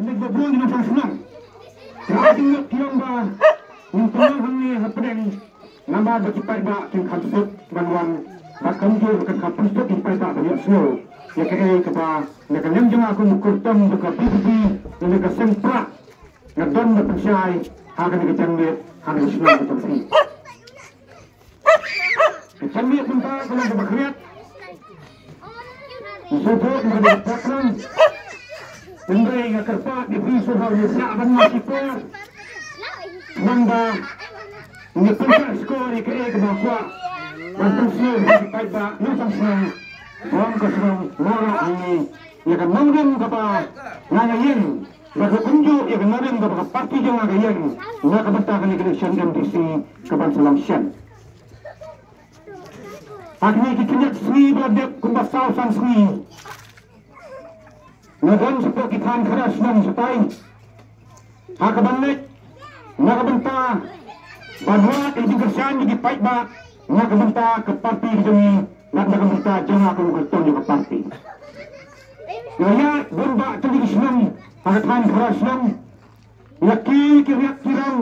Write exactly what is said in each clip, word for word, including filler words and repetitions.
Ba bun ki nongshong shnong. Ka ai jingmut ki ong ba ngin pynlong hangne hapdeng namar ba ki paidbah kin kham suk ban wan, ba kumjuh ba kan kham pynshuk ki paidbah ban ïohsngew ïa kaei kaba na ka liang jong nga kum u kyrtong jong ka B B B, na ka seng prah nga don da pynshai ha kane ka janmiet ha kane ka shnong ka jong phi. Ka janmiet mynta ka long kaba khriat. Shu thok na ka dei ka prak lang. Hynrei nga kyrpad ïa phi sngewbha ïa shah ban ïa shipor. Namar ba ngi pynshah skor ïa kaei kaba kwah ban pynsngew ïa ki paidbah nongshong shnong. Bad ka shnong Mawlai ïa ka nongrim kaba nga nga ïeng. Bad kumjuh ïa ka nongrim kaba ka party jong nga ka ïeng na ka bynta kane ka election M D C kaban sa long shen. Ha kine ki khyndiat sngi ba la dep kumba saw san sngi, nga don shapoh ki thaiñ khadar shnong shatai ha kaban leit na ka bynta ban wad ïa ka jingkyrshan ïa ki paidbah na ka bynta ka party ka jong ngi, na ka bynta jong nga kum u kyrtong jong ka party. Nga ïaid bun bah tylli ki shnong ha ka thaiñ khadar shnong. Nga kiew ïa ki riat ki rang,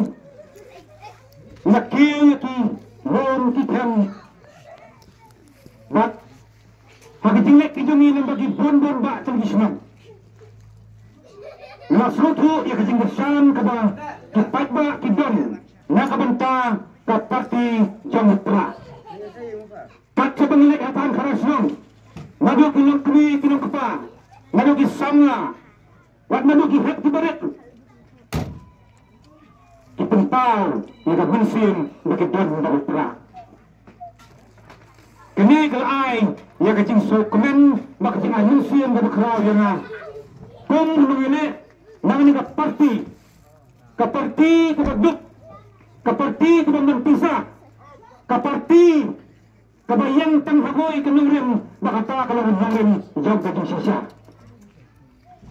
nga kiew ïa ki lum ki them. Bad ha ka jingleit ka jong ngi lem bad ki bun bun bah tylli ki shnong, nga sngewthuh ïa ka jingkyrshan kaba ki paidbah ki don na ka bynta ka party jong u Prah. Kat kaba ngi leit ha thaiñ khadar shnong, naduh ki nongkmie ki nongkpa, naduh ki samla, wat naduh ki hep ki barit, ki pynpaw ïa ka mynsiem ba ki don bad u Prah. Kane ka la ai ïa ka jingsngewkmen bad ka jingai mynsiem kaba khraw ïa nga kum u nongïaleh na kane ka party, ka party kaba duk, ka party kaba man pisa, ka party kaba ïeng tang ha kawei ka nongrim ba kata ka long nongrim jong ka jingshisha.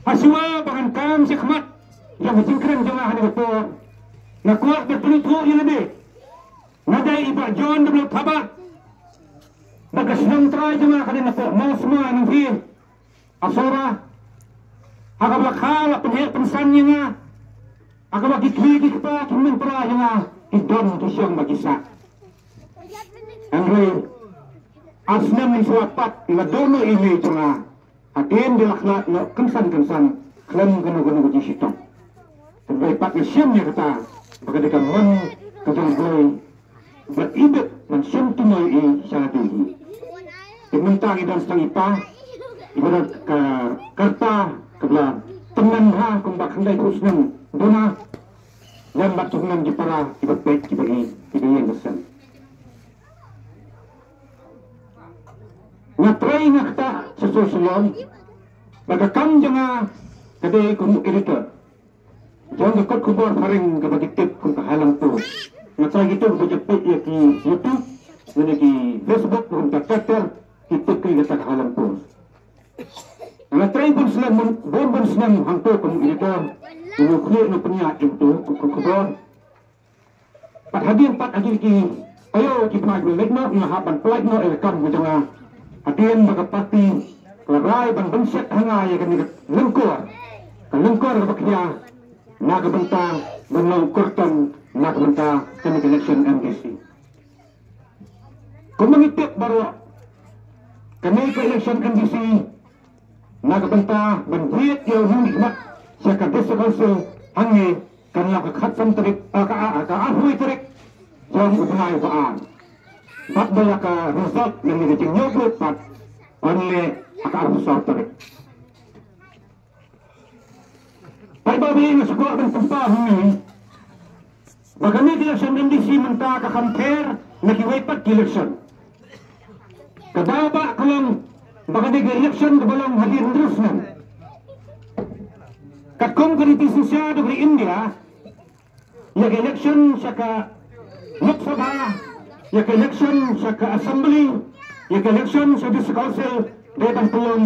Hashwa ba ngan kam shakhmat jong ka jingkren jong nga ha kane ka por, nga kwah ban pynithuh ïa lade. Nga dei i Bah John W Thabah, ba ka shnong trai jong nga ka dei na poh Mawsma Nongthieh, Asora. Ha kaba la kha la pynheh pynsan ïa nga, ha kaba ki kmie ki kpa ki hynmen para ïa nga ki don ki shong bad ki sah. Hynrei ar snem shuwa pat nga don noh ïa i mei jong nga. Hadien ba la khlad noh kynsan kynsan khlem kano kano ka jingshitom. Hynrei pat nga shem ïa kata ba ka dei ka mon ka jong U Blei. Bad i bit ban shem tynrai i sha lade hi. Te mynta ngi don tang i pa iba don ka karta kaba la tymmen bha kumba khyndaiphew snem duna. Lem bad tymmen ki para kiba peit kiba ngi kiba ïeng ka sem. Nga trei nga ktah sha sor Shillong. Bad ka kam jong nga ka dei kum u editor jong ka kot khubor phareng kaba ki tip kum ka Highland Post. Nga trai kito kiba ju peit ïa ki YouTube lane ki Facebook kum ka Twitter, ki tip ki kata ka Highland Post. Nga trei bun snem, bun bun snem hangto kum u editor, u khlieh u pynïaid ïa uto u kot khubor. Pat hadien pat ha kine ki taïew ki bnai ba la leit noh nga hap ban pynlait noh ïa ka kam ka jong nga. Hadien ba ka party ka la rai ban bynshet ha nga ïa kane ka lyngkor, ka lyngkor kaba khia na ka bynta ban long kyrtong na ka bynta kane ka election M D C. Kumba ngi tip baroh, kane ka election M D C na ka bynta ban jied ïa u nongmihkhmat sha ka District Council hangne kan long ka khatsan tarik, ah, ka, ah, ka arphew tarik jong u bnai ba ar. Bad ba ïa ka result lane ka jingïoh vote pat ban leh ha ka arphew saw tarik. Paidbah ba ïeit, nga sngewkwah ban pynpaw hangne ba kane ka election M D C mynta ka kham pher na kiwei pat ki election. Ka daw ba ka long ba kane ka election kaba long hadien hynriew snem. Katkum ka riti shisha da ka ri India, ïa ka election sha ka Lok Sabha, ïa ka election sha ka Assembly, ïa ka election sha District Council, dei ban pynlong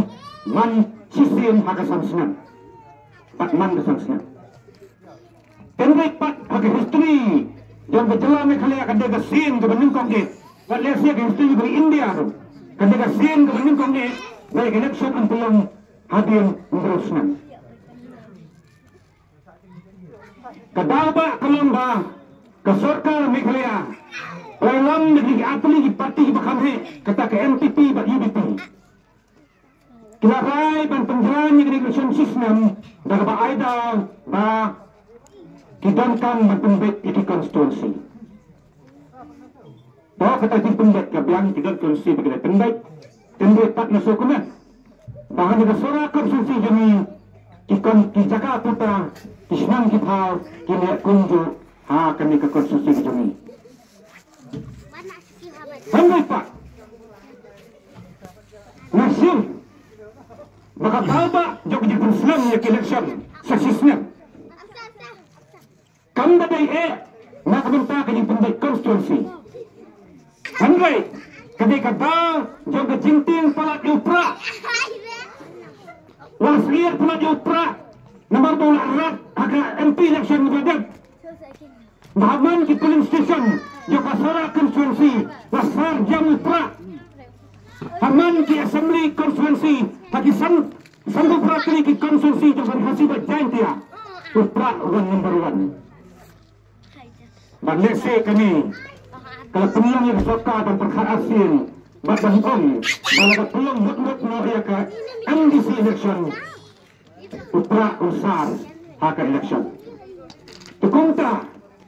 man shisien ha ka san snem. Bad man ka san snem. Hynrei pat ha ka history jong ka jylla Meghalaya ka dei ka sien kaba nyngkong eh. Wat lehse ka history ka India ruh ka dei ka sien kaba nyngkong eh ba ka election yn pynlong hadien hynriew snem. Ka daw ba ka long ba ka sorkar Meghalaya, ba ïalam da ki artylli ki parti kiba kham heh, kata ka N P P bad U D P, ki la rai ban pynjlan ïa ka election shisnem da kaba ai daw ba ki donkam ban pynbeit ïa ki constituency. Ba kata ki pynbeit ka biang, ki don constituency ba ki la pynbeit. Tynrai pat nga sngewkmen ba ha kane ka Sohra constituency jong ngi, ki kon, ki jaka puta, ki shnong ki thaw, ki leh kumjuh ha kane ka constituency jong ngi. Hynrei pat nga shem ba ka daw ba jong ka jingpynslem ïa ka election sa shisnem kam da dei eh na ka bynta ka jingpynbeit constituency. Hynrei ka dei ka daw jong ka jingtieng palat ïa u Prah. Wat syier palat ïa u Prah namar ba u la rat ha ka M P election ba dep. Ba ha man ki polling station jong ka Sohra constituency la sar jam u Prah. Ha man ki assembly constituency ha ki san Sngewbha kane ki constituency jong ka Khasi bad Jaintia, u Prah u wan number one. Bad lehse kane ka la pynlong ïa ka sorkar ban pyrkhat arsien bad ban ong ba la ka pynlong mut mut noh ïa ka M D C election, u Prah u sar ha ka election. Te kumta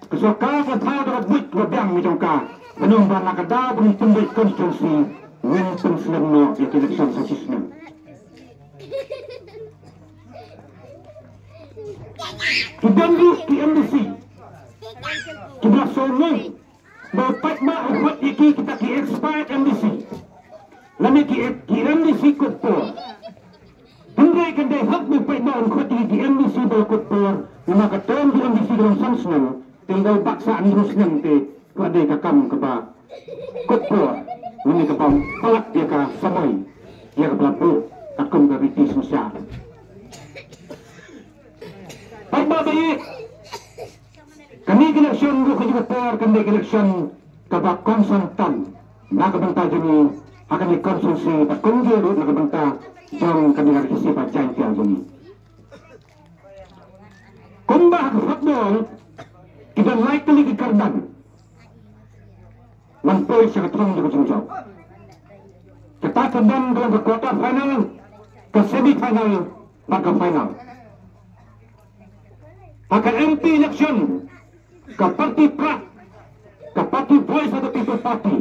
ka sorkar ka thaw da ka buit ka biang jong ka, ban ong ba na ka daw ba ngin pynbeit constituency ngin pynslem noh ïa ka election sa shisnem. Ki don ruh ki M D C kiba la sngewthuh ba u paidbah u khot ïa ki kita ki expired M D C lane ki, ki M D C kut por. Hynrei kan dei hok ba u paidbah un khot ïa ki M D C ba la kut por, namar ka term ki M D C ka long san snem. Te lada u bat sa hynriew snem te ka dei ka kam kaba kut por, lane kaba palat ïa ka samoi, ïa kaba la buh katkum ka riti synshar. Paidbah ba ïeit, kane ka election ruh ka jong ka por kan dei ka election kaba kongsan tam na ka bynta jong ngi ha kane ka constituency bad kumjuh ruh na ka bynta jong kane ka Khasi bad Jaintia jong ngi. Kumba ha ka football ki don lai tylli ki kyrdan ban poi sha ka thong jong ka jingjop. Kata ka kyrdan ka long ka quarter final, ka semi final bad ka final. Ha ka M P election ka party Prah, ka party Voice of the People Party,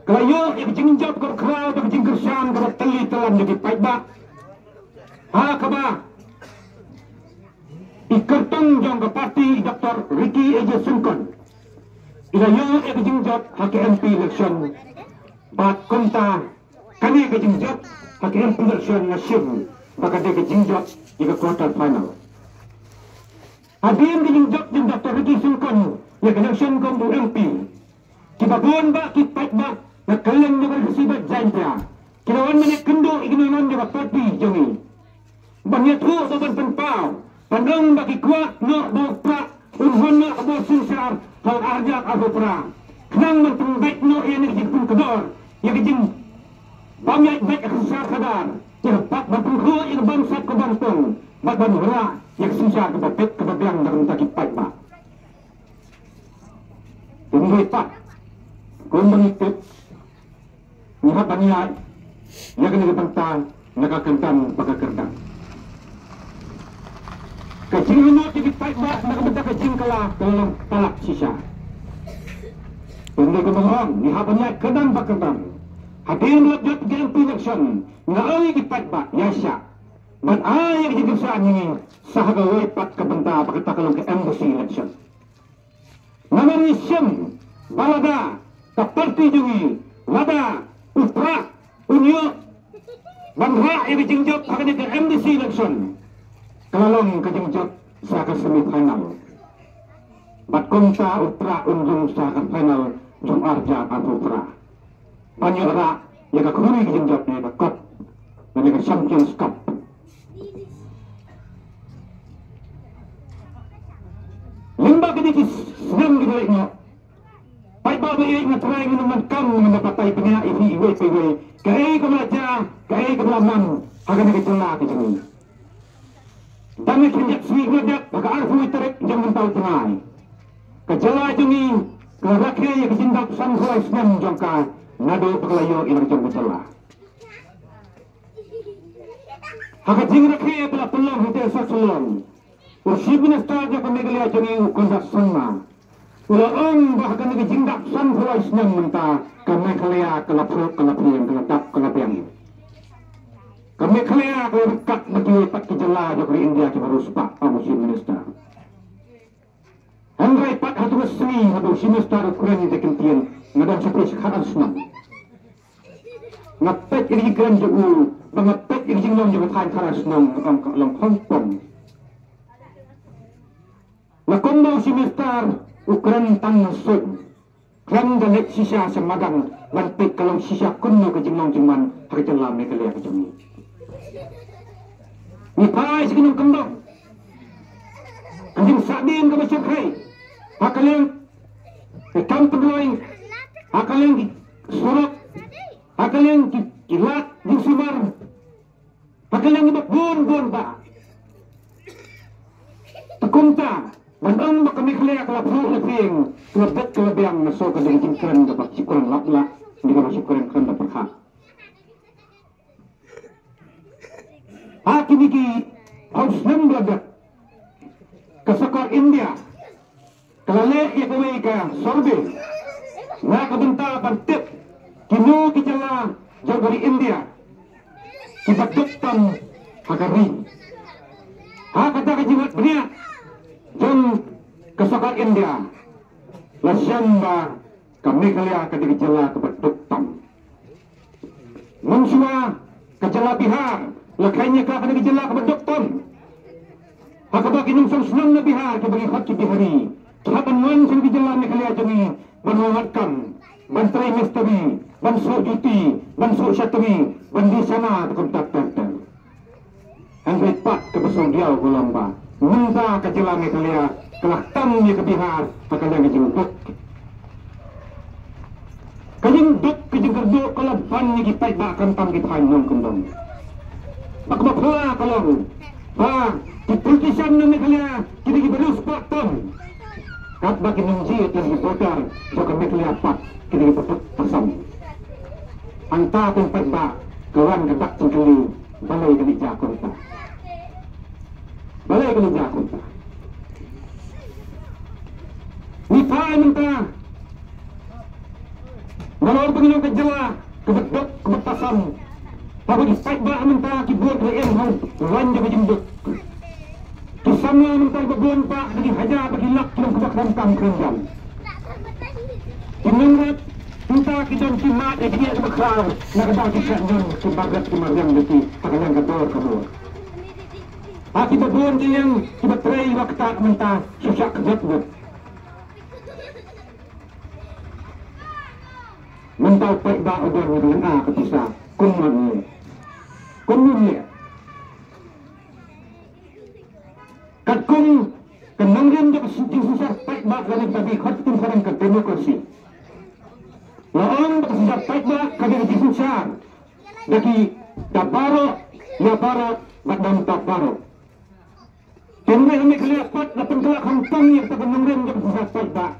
ka la ïoh ïa ka jingjop kaba khraw bad ka jingkyrshan kaba tylli tyllem na ki paidbah, ha kaba i kyrtong jong ka party, i Doctor Ricky A J Syngkon, i la ïoh ïa ka jingjop ha ka M P election. Bad kumta kane ka jingjop ha ka M P election nga shem ba ka dei ka jingjop ïa ka quarter final. Hadien ka jingjop jong Doctor Ricky Syngkon ïa ka election kum u M P, kiba bun bah ki paidbah na kylleng jong ka Khasi bad Jaintia ki la wan ban ïakynduh ïa ki nongwan jong ka party jong ngi, ban ïathuh bad ban pynpaw, ban ong ba ki kwah noh ba u Prah un hon noh ka bor synshar ha u ar hajar arphew phra, khnang ban pynbeit noh ïa kane ka jingpynkdor ïa ka jingbym ïaid beit ha ka synshar khadar, ïa ka ban pynkhuid ïa ka bamsap ka bampong bad ban wanrah ïa ka synshar kaba beit kaba biang na ka bynta ki paidbah. Kumjuh pat, kumba ngi tip, ngi hap ban ïaid ïa kane ka bynta na ka kyrdan bad ka kyrdan. Ka jingïaid ïa ki paidbah na ka bynta ka jingkylla ka long palat shisha. Kumjuh kumba nga ong, ngi hap ban ïaid kyrdan bad kyrdan. Hadien ba la jop ka M P election, nga ong ïa ki paidbah ïa shah ban ai ïa ka jingkyrshan ïa ngi sa ha kawei pat ka bynta, ba kata ka long ka M D C election. Namar ngi shem ba lada ka party jong ngi, lada u Prah un ïoh ban rah ïa ka jingjop ha kane ka M D C election, ka la long ka jingjop sha ka semi final. Bad kumta u Prah un rung sha ka final jong u ar hajar arphew phra ban ïoh rah ïa ka khuri ka jingjop ne ka cup, ne ka Champions Cup. Lyngba kine ki snem ki ba leit noh, paidbah ba ïeit, nga trai, ngin ym donkam ban batai bniah ïa phi iwei pa iwei kaei kaba la jia, kaei kaba la man ha kane ka jylla ka jong ngi. Dang khyndiat sngi khyndai ba ka arphew tarik jong mynta u bnai, ka jylla jong ngi ka la rakhe ïa ka jingdap sanphew lai snem jong ka naduh ba ka la ïoh ïa la ka jong ka jylla. Ha ka jingrakhe ba la pynlong hangtei sha Shillong, u Chief Minister jong ka Meghalaya jong ngi u Conrad Sangma u la ong ba ha kane ka jingdap sanphew lai snem mynta ka Meghalaya ka la phuh ka la phieng, ka la dap ka la biang. Ka Meghalaya ka la ryngkat bad kiwei pat ki jylla jong ka ri India kiba riewspah, ong u Chief Minister. Hynrei pat ha tu ka sngi haba u Chief Minister u kren ïa ka ktien, nga don sha pyrshah khatar snem. Nga peit ïa ka jingkren jong u, ba nga peit ïa ka jinglong jong ka thaiñ khatar snem, nga ong ka long khongpong. La kumba u Chief Minister u kren tang na suiñ, khlem da leit shisha sha madan ban peit ka long shisha kumno ka jinglong jingman ha ka jylla Meghalaya ka jong ngi. Ngi phai sha ki nongkyndong, ka jingsahdien kaba shyrkhei ha ka liang ki kam pynroi, ha ka liang ki surok, ha ka liang ki, ki lad jingsumar, ha ka liang kiba bun bun ba. Te kumta ban ong ba ka Meghalaya ka la phuh la phieng, ka la bit ka la biang, nga sngew ka dei ka jingkren kaba shipkren lap lap, dei kaba shipkren kren da pyrkhat. Ha kine ki hynriew snem ba la dep, ka sorkar India ka la leh ïa kawei ka survey na ka bynta ban tip kino ki jylla jong ka ri India kiba duk tam ha ka ri. Ha kata ka jingwad bniah jong ka sorkar India, la shem ba ka Meghalaya ka dei ka jylla kaba duk tam. Mynshuwa ka jylla Bihar la kheiñ ïa ka ka dei ka jylla kaba duk tam. Ha kaba ki nongshong shnong na Bihar kiba ngi khot ki Bihari ki hap ban wan sha ka jylla Meghalaya jong ngi ban wangat kam, ban trei mistri, ban suh juti, ban suh shatri, ban die shana, te kumta ter ter. Hynrei pat kaba sngewdiaw ka long ba mynta ka jylla Meghalaya ka la tam ïa ka Bihar ha ka liang ka jingduk. Ka jingduk ka jingkyrduh ka la ban ïa ki paidbah khamtam ki thaiñ nongkyndong. Bad kaba phylla ka long ba ki politician na Meghalaya ki dei kiba riewspah tam. Katba ki nongjied lem ki voter jong ka Meghalaya pat ki dei kiba duk tasam. Hangta kum paidbah ka wan ka dak jingkylli, balei ka leit jia kumta? Balei ka leit jia kumta? Ngi phai mynta nalor ba ngi long ka jylla kaba duk kaba tasam, haba ki paidbah mynta ki bun ba im ha u lain jong ka jingduk. Ki samla mynta kiba bun pat da ki hajar bad ki lak ki long kiba khlem kam khlem jam. Ki nongrep mynta ki don ki mat ïa ki ïa kiba khraw na kaba ki shah ñion ki marep ki mariang da ki ha ka liang ka dor ka mur. Ha kiba bun ki ïeng kiba trei ba ktah mynta shu shah kjat ngut. Mynta u paidbah u don ïa ka lynga ka pisa, kumno un leh? Kumno un leh? Katkum ka nongrim jong ka jingsynshar paidbah lane kata ba ngi khot kum ka dei ka demokrasi. La ong ba ka synshar paidbah ka dei ka jingsynshar da ki, da baroh ïa baroh bad da mynta baroh. Te mynta ha Meghalaya pat la pynkylla khongpong ïa kata ka nongrim jong ka synshar paidbah.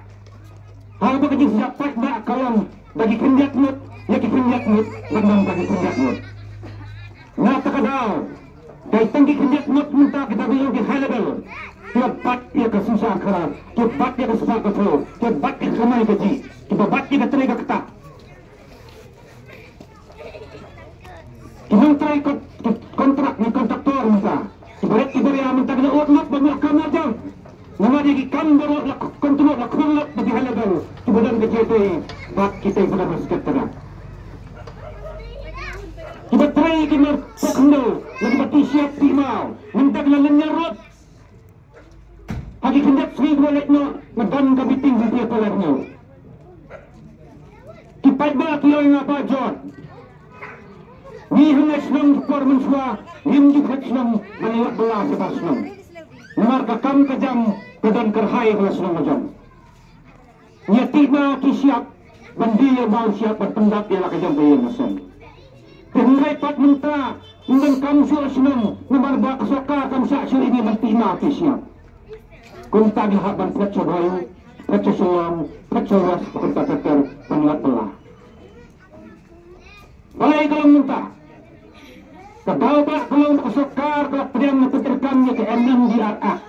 Haba ka jingsynshar paidbah ka long da ki khyndiat ngut ïa ki khyndiat ngut bad da ki khyndiat ngut. Na kata ka daw dei tang ki khyndiat ngut mynta kita ba ïoh ki high level, kiba bat ïa ka synshar khara, kiba bat ïa ka spah ka phew, kiba bat ïa ka kamai kajih, kiba bat ïa ka trei ka ktah. Ki nongtrei kon-, ki kontrak ne kontraktor mynta, kiba rit kiba ria mynta ki la ud lut ba mih kam la jam. Namar ïa ki kam baroh la kontrak la khur lut da ki high level kiba don ka J P bad kita kiba don ka secretariat. Kiba trei ki mar pok hynñiew na kiba tih shyiap tih maw mynta ki la lynñiar lut. Ha ki khyndiat sngi kiba leit noh nga don ka meeting ha J P Palermo. Ki paidbah ki ong ïa nga, Bah John, ngi hangne shnong ki por mynshuwa ngim ju phet shnong ban ïa bylla shabar shnong. Namar ka kam ka jam ka don kyrhai ha la shnong la jong. Ngi ïa tih ma ki shyiap ban die ïa u maw shyiap ban pyndap ïa la ka jong ka ïing ka sem. Te hynrei pat mynta Ngin kam shuh shnong namar ba ka sorkar kam shah shuh ïa ngi ban pynmih ki siap. Kumta ngi hap ban phet sha Bhoi, phet sha Shillong, phet sha West, kumta ter ter ban lap bala. Balei ka long mynta? Ka daw ba ka long ka sorkar ka pdiang na pynterkam ïa ka M M D R Act.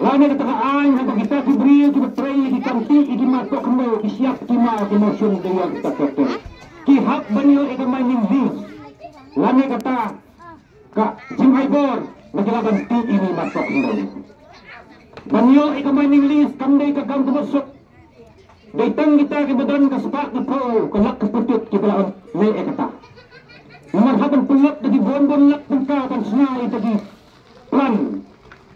Lane kata ka aiñ haba kita ki briew kiba trei ïa ki kam tih ïa ki mat poh khyndew, ki siap ki maw ki mawshun da ïa kita ka ter. Ki hap ban ïoh ïa ka mining lease. Lane kata ka jingai bor ba ki lah ban tih ïa ki mat poh khyndew. Ban ïoh ïa ka mining lease kam dei ka kam kaba suk. Dei tang kita kiba don ka spah ka phew ka lak ka pyrthei kiba lah ban leh ïa kata. Namar hap ban pynlap da ki bun bun lak tyngka ban shna ïa kita ki plan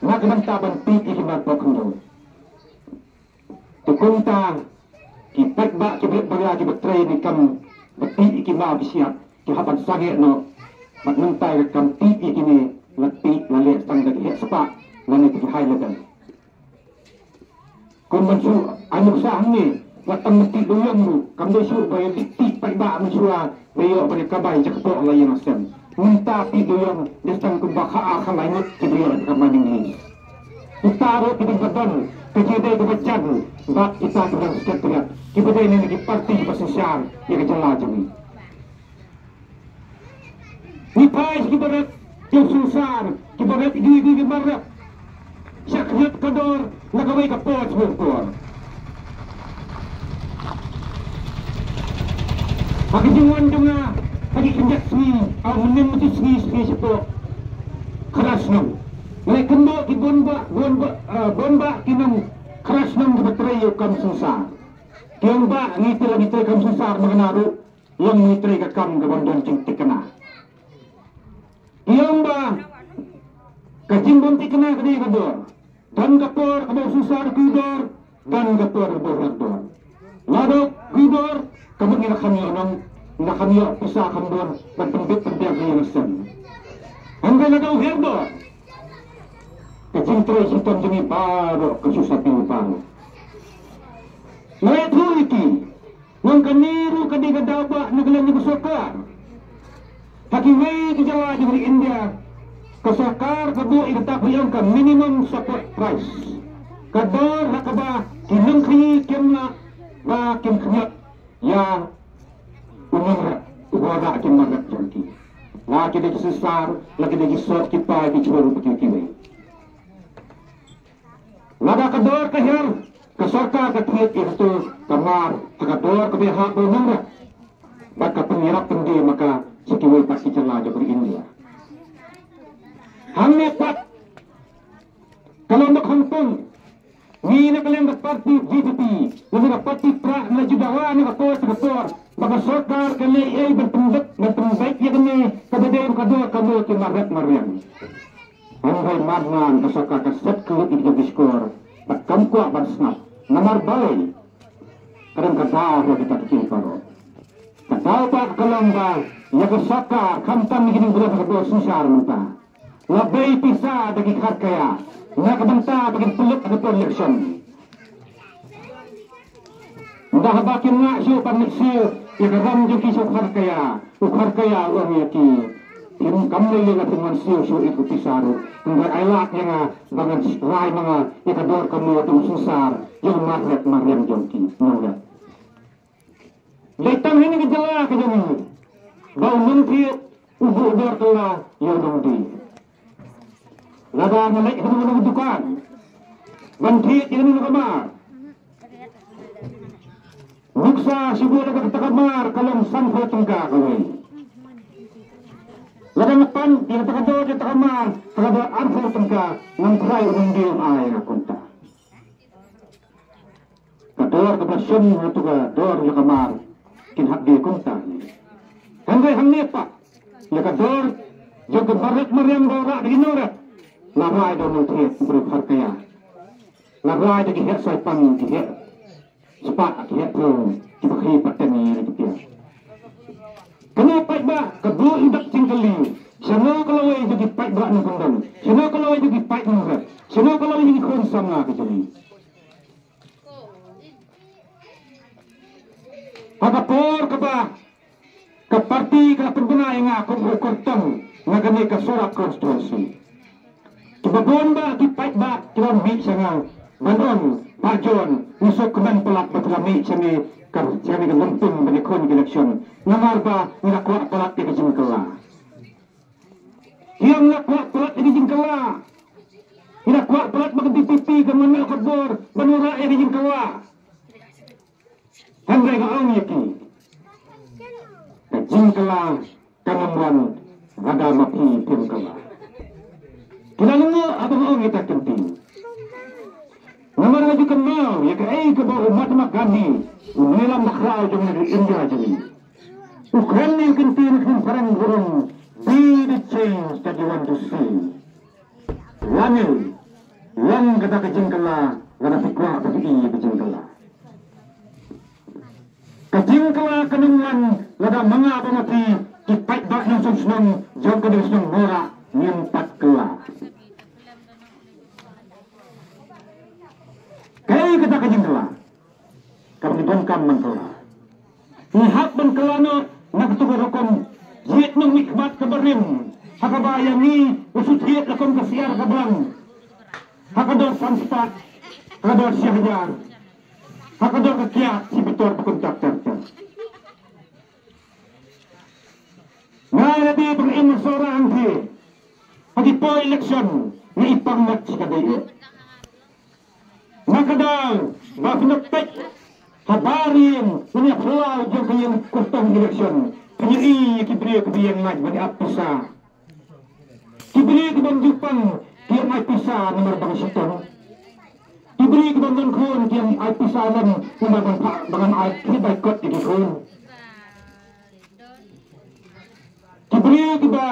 na ka bynta ban tih ïa ki mat poh khyndew. Te kumta ki paidbah kiba rit ba ria kiba trei ïa ki kam ba tih ïa ki maw ki siap ki hap ban sangeh noh. Bad mynta ka kam tih ïa kine la tih la leh tang da ki heh spah lane da ki high level. Kum ban shu ai nuksa hangne, wat tang mynta duyong ruh kam dei shuh ba ïa tih paidbah mynshuwa ba ïoh ban ïa kabai jaka poh la ïing la sem. Mynta tih duyong dei tang kumba kha ar kha lai ngut kiba ïoh ka mining lease. Kita ruh kiba don ka jingïadei kaba jan bad kita kiba don secretariat kiba dei na ki parti kiba synshar ïa ka jylla jong ngi. Ngi phai sha kiba rep jong synsar, kiba rep ïa ki, ki, ki mar rep. Sha khyndiat ka dor na kawei ka por sha kawei ka por. Ha ka jingwan jong nga ha ki khyndiat sngi, ha u mynnin mynta sngi, sngi shapoh, khyndai snem. Nga la ïakynduh ki bun bah, bun bah, eh, bun bah ki nong khyndai snem kiba trei ïa u kam synsar. Ki ong bah, ngi te la ngi trei kam synsar, ma nga ruh long ngi trei ka kam kaban don jingthikna. Ki ong ba ka jingbym thikna ka dei ka dor. Don ka por kaba u synsar u kiew dor, don ka por kaba u her dor. Lada u kiew dor, ka mut ngi la kham ïoh nong, ngi la kham ïoh pisa kham bun ban pynbit pynbiang ha ïing ha sem. Hynrei lada u her dor, ka jingtrei shitom jong ngi baroh ka shu satia baroh. Nga ïathuh ïa ki, nang kane ruh ka dei ka daw ba na ka liang jong ka sorkar. Ha kiwei ki jylla jong ka ri India, ka sorkar ka buh ïa kata ba ong ka minimum support price. Ka dor ha kaba ki nongkhaïi kim lah ba kin khñiot ïa u nongrep uba rah ki mar rep jong ki. La ki dei ki synsar, la ki dei ki soh ki pai ki jhur bad kiwei kiwei. Lada ka dor ka hiar, ka sorkar ka thied ïa kato ka mar ha ka dor kaba hap ba u nongrep. Bad ka pynïarap pyndie ma ka sha kiwei pat ki jylla jong ka ri India. Hangne pat ka long ba khongpong. Ngi na ka liang ka parti V P P, ngi na ka parti Prah, ngi la ju dawa na ka por sha ka por ba ka sorkar ka leh ei ban pyndep, ban pynbeit ïa kane kaba dei ka dor ka mut ki mar rep mar riang. Hynrei mar nan ka sorkar ka set ka lut ïa ki skor bad kam kwah ban sngap. Namar balei? Ka dang ka daw ïa kita ki jingparo. Ka daw pat ka long ba ïa ka sorkar khamtam ïa ki nongburom ka bor synshar mynta. La bei pisa da ki kharkaya na ka bynta ba kin pynlut ha ka por election. Ynda haba kim ngah shuh ban leit siew ïa ka ram jong ki sha u kharkaya, u kharkaya u ong ïa ki, phim kam lei lei, phim wan siew shuh ïa ka pisa ruh. Hynrei ai lad ïa nga ba ngan rai ma nga ïa ka dor ka mut jong u synsar, jong u mar rep mar riang jong ki nongrep. Dei tang ha kane ka jylla ka jong ngi ba u nongthied u buh dor kylla ïa u nongdie. Lada nga leit ha kano kano ka dukan ban thied ïa kano kano ka mar, nuksa shibun lada kata ka mar ka long sanphew tyngka kawei. Lada nga pan ïa kata ka dor ïa kata ka mar, kata ka dor arphew tyngka, ngan tharai u nongdie un ai ïa nga kumta. Ka dor kaba shon ha tu ka dor ïa ka mar kin hap dei kumta. Hynrei hangne pat ïa ka dor jong ka mar rep mar riang ba rah da ki nongrep, la rai da u nongthied u briew kharkaya, la rai da ki heh saipan, ki heh spah, ki heh phew, kiba khie pateng ïa ki tiar. Kane paidbah ka buh ïa u dak jingkylli, shano ka lawei jong ki paidbah nongkyndong, shano ka lawei jong ki paid nongrep, shano ka lawei jong ki khun samla ka jong ngi. Ha ka por kaba ka parti ka la pynbna ïa nga kum u kyrtong na kane ka Sohra constituency. Kiba bun bah ki paidbah ki la mih sha nga ban ong, Bah John, ngi sngewkmen palat ba phi la mih sha kane ka, sha kane ka lympung ban ïakhun ïa ka election. Namar ba ngi la kwah palat ïa ka jingkylla. Ki ong la kwah palat ïa ka jingkylla. Ki la kwah palat ba ka V P P kan mano ka bor ban wanrah ïa ka jingkylla. Hynrei nga ong ïa ki, ka jingkylla kan ym wan lada ma phi phim kylla. Ki la lyngngoh haba nga ong ïa kata ka ktien. Namar nga ju kynmaw ïa kaei kaba u Mahatma Gandhi, u nongïalam bakhraw jong ka ri India jong ngi, u kren ïa ka ktien, ka ktien phareng, u ong, "Be the change that you want to see." Lane long kata ka jingkylla lada phi kwah ba phi ïoh ïa ka jingkylla. Ka jingkylla kan ym wan lada ma nga bad ma phi ki paidbah nongshong shnong jong kane ka shnong Mawrah ngim pat kylla. Kaei kata ka jingkylla kaba ngi donkam ban kylla? Ngi hap ban kylla noh na kato ka rukom jied nongmihkhmat kaba rim, ha kaba ïa ngi u shu thied la kum ka syiar ka blang ha ka dor san spah, ha ka dor shi hajar, ha ka dor ka kiad shi bitor ba kumta ter ter. Nga la dei ba nga im ha Sohra hangthie. Ha ki por election nga i pang mat shi ka dei eh. Na ka daw ba phin ïa peit ha bar ïing, na ka phyllaw jong ka ïing kyrtong election, phin ïohi ïa ki briew kiba ïeng lait ban ap pisa. Ki briew kiba ym ju pang ki ïeng ai pisa namar ba nga shitom. Ki briew kiba ym don khun ki ïeng ai pisa lem namar ba nga, ba ngan ai, ki boycott ïa ki khun. Ki briew kiba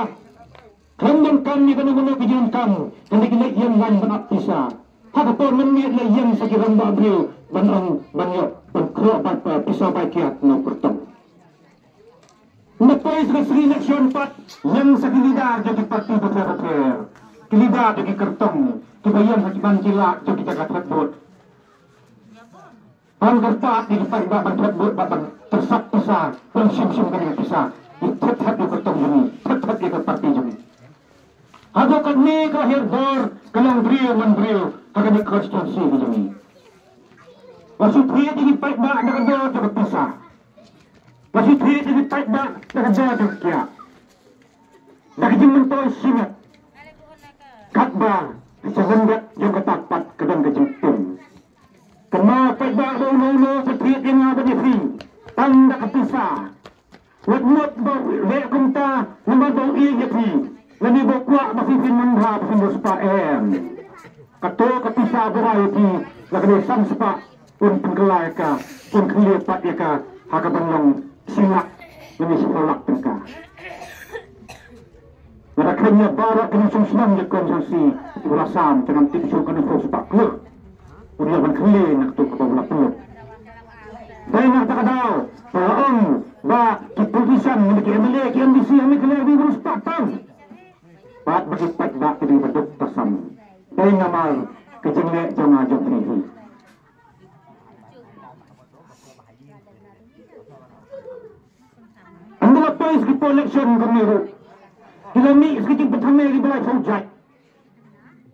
khlem donkam ïa kano kano ka jingdonkam, hynrei ki leit ïeng lait ban ap pisa. Ha ka por mynmiet la ïeng sa ki rangbah briew ban ong, ban ïoh, ban khroh, ban, eh, pisa bai kiad na u kyrtong. Ynda poi sa ka sngi election pat, ïeng sa ki leader jong ki party bapher bapher, ki leader jong ki kyrtong, kiba ïeng ha ki ban ki lad jong ki jaka thep vote. Ban kyrpad ïa ki paidbah ban thep vote bad ban pyrsad pisa, ban shim shim kane ka pisa. Ïa thep thep ïa ka kyrtong jong ngi, thep thep ïa ka party jong ngi. Haduh katne ka hiar dor ka long briew man briew ha kane ka constituency ka jong ngi. Ba shu thied ïa ki paidbah da ka dor jong ka pisa. Ba shu thied ïa ki paidbah da ka dor jong ka kiad. Da ka jingmyntoi shimet. Katba ka jingmyntoi jong kata pat ka don ka jingtim. Kynmaw paidbah ba uno uno ka thied ïa nga bad ïa phi tang da ka pisa. Wat mut ba u leh kumta namar ba u ïeit ïa phi, lane ba u kwah ba phi phin mynta ba phin riewspah, em. Kato ka pisa ba u ai ïa phi, la ka dei san spah, un pynkylla ïa ka, un khlieh pat ïa ka ha ka ban long shi lak lane shiphew lak tyngka. Lada kheiñ ïa baroh ki nongshong shnong jong ka constituency, u la sam, te ngam tip shuh kane phew spah klur. Un ïa ban khlieh na kato kaba u la pynlut. Dei na kata ka daw ba la ong ba ki politician, ki M L A, ki M D C ha Meghalaya ki riewspah tam. Bad ba ki paidbah ki dei ba duk tasam. Dei namar ka jingleh jong nga jong phi hi. Ynda la poi sa ki por election kumne ruh, ki la mih sa ki jingpynthame kiba laiphew jait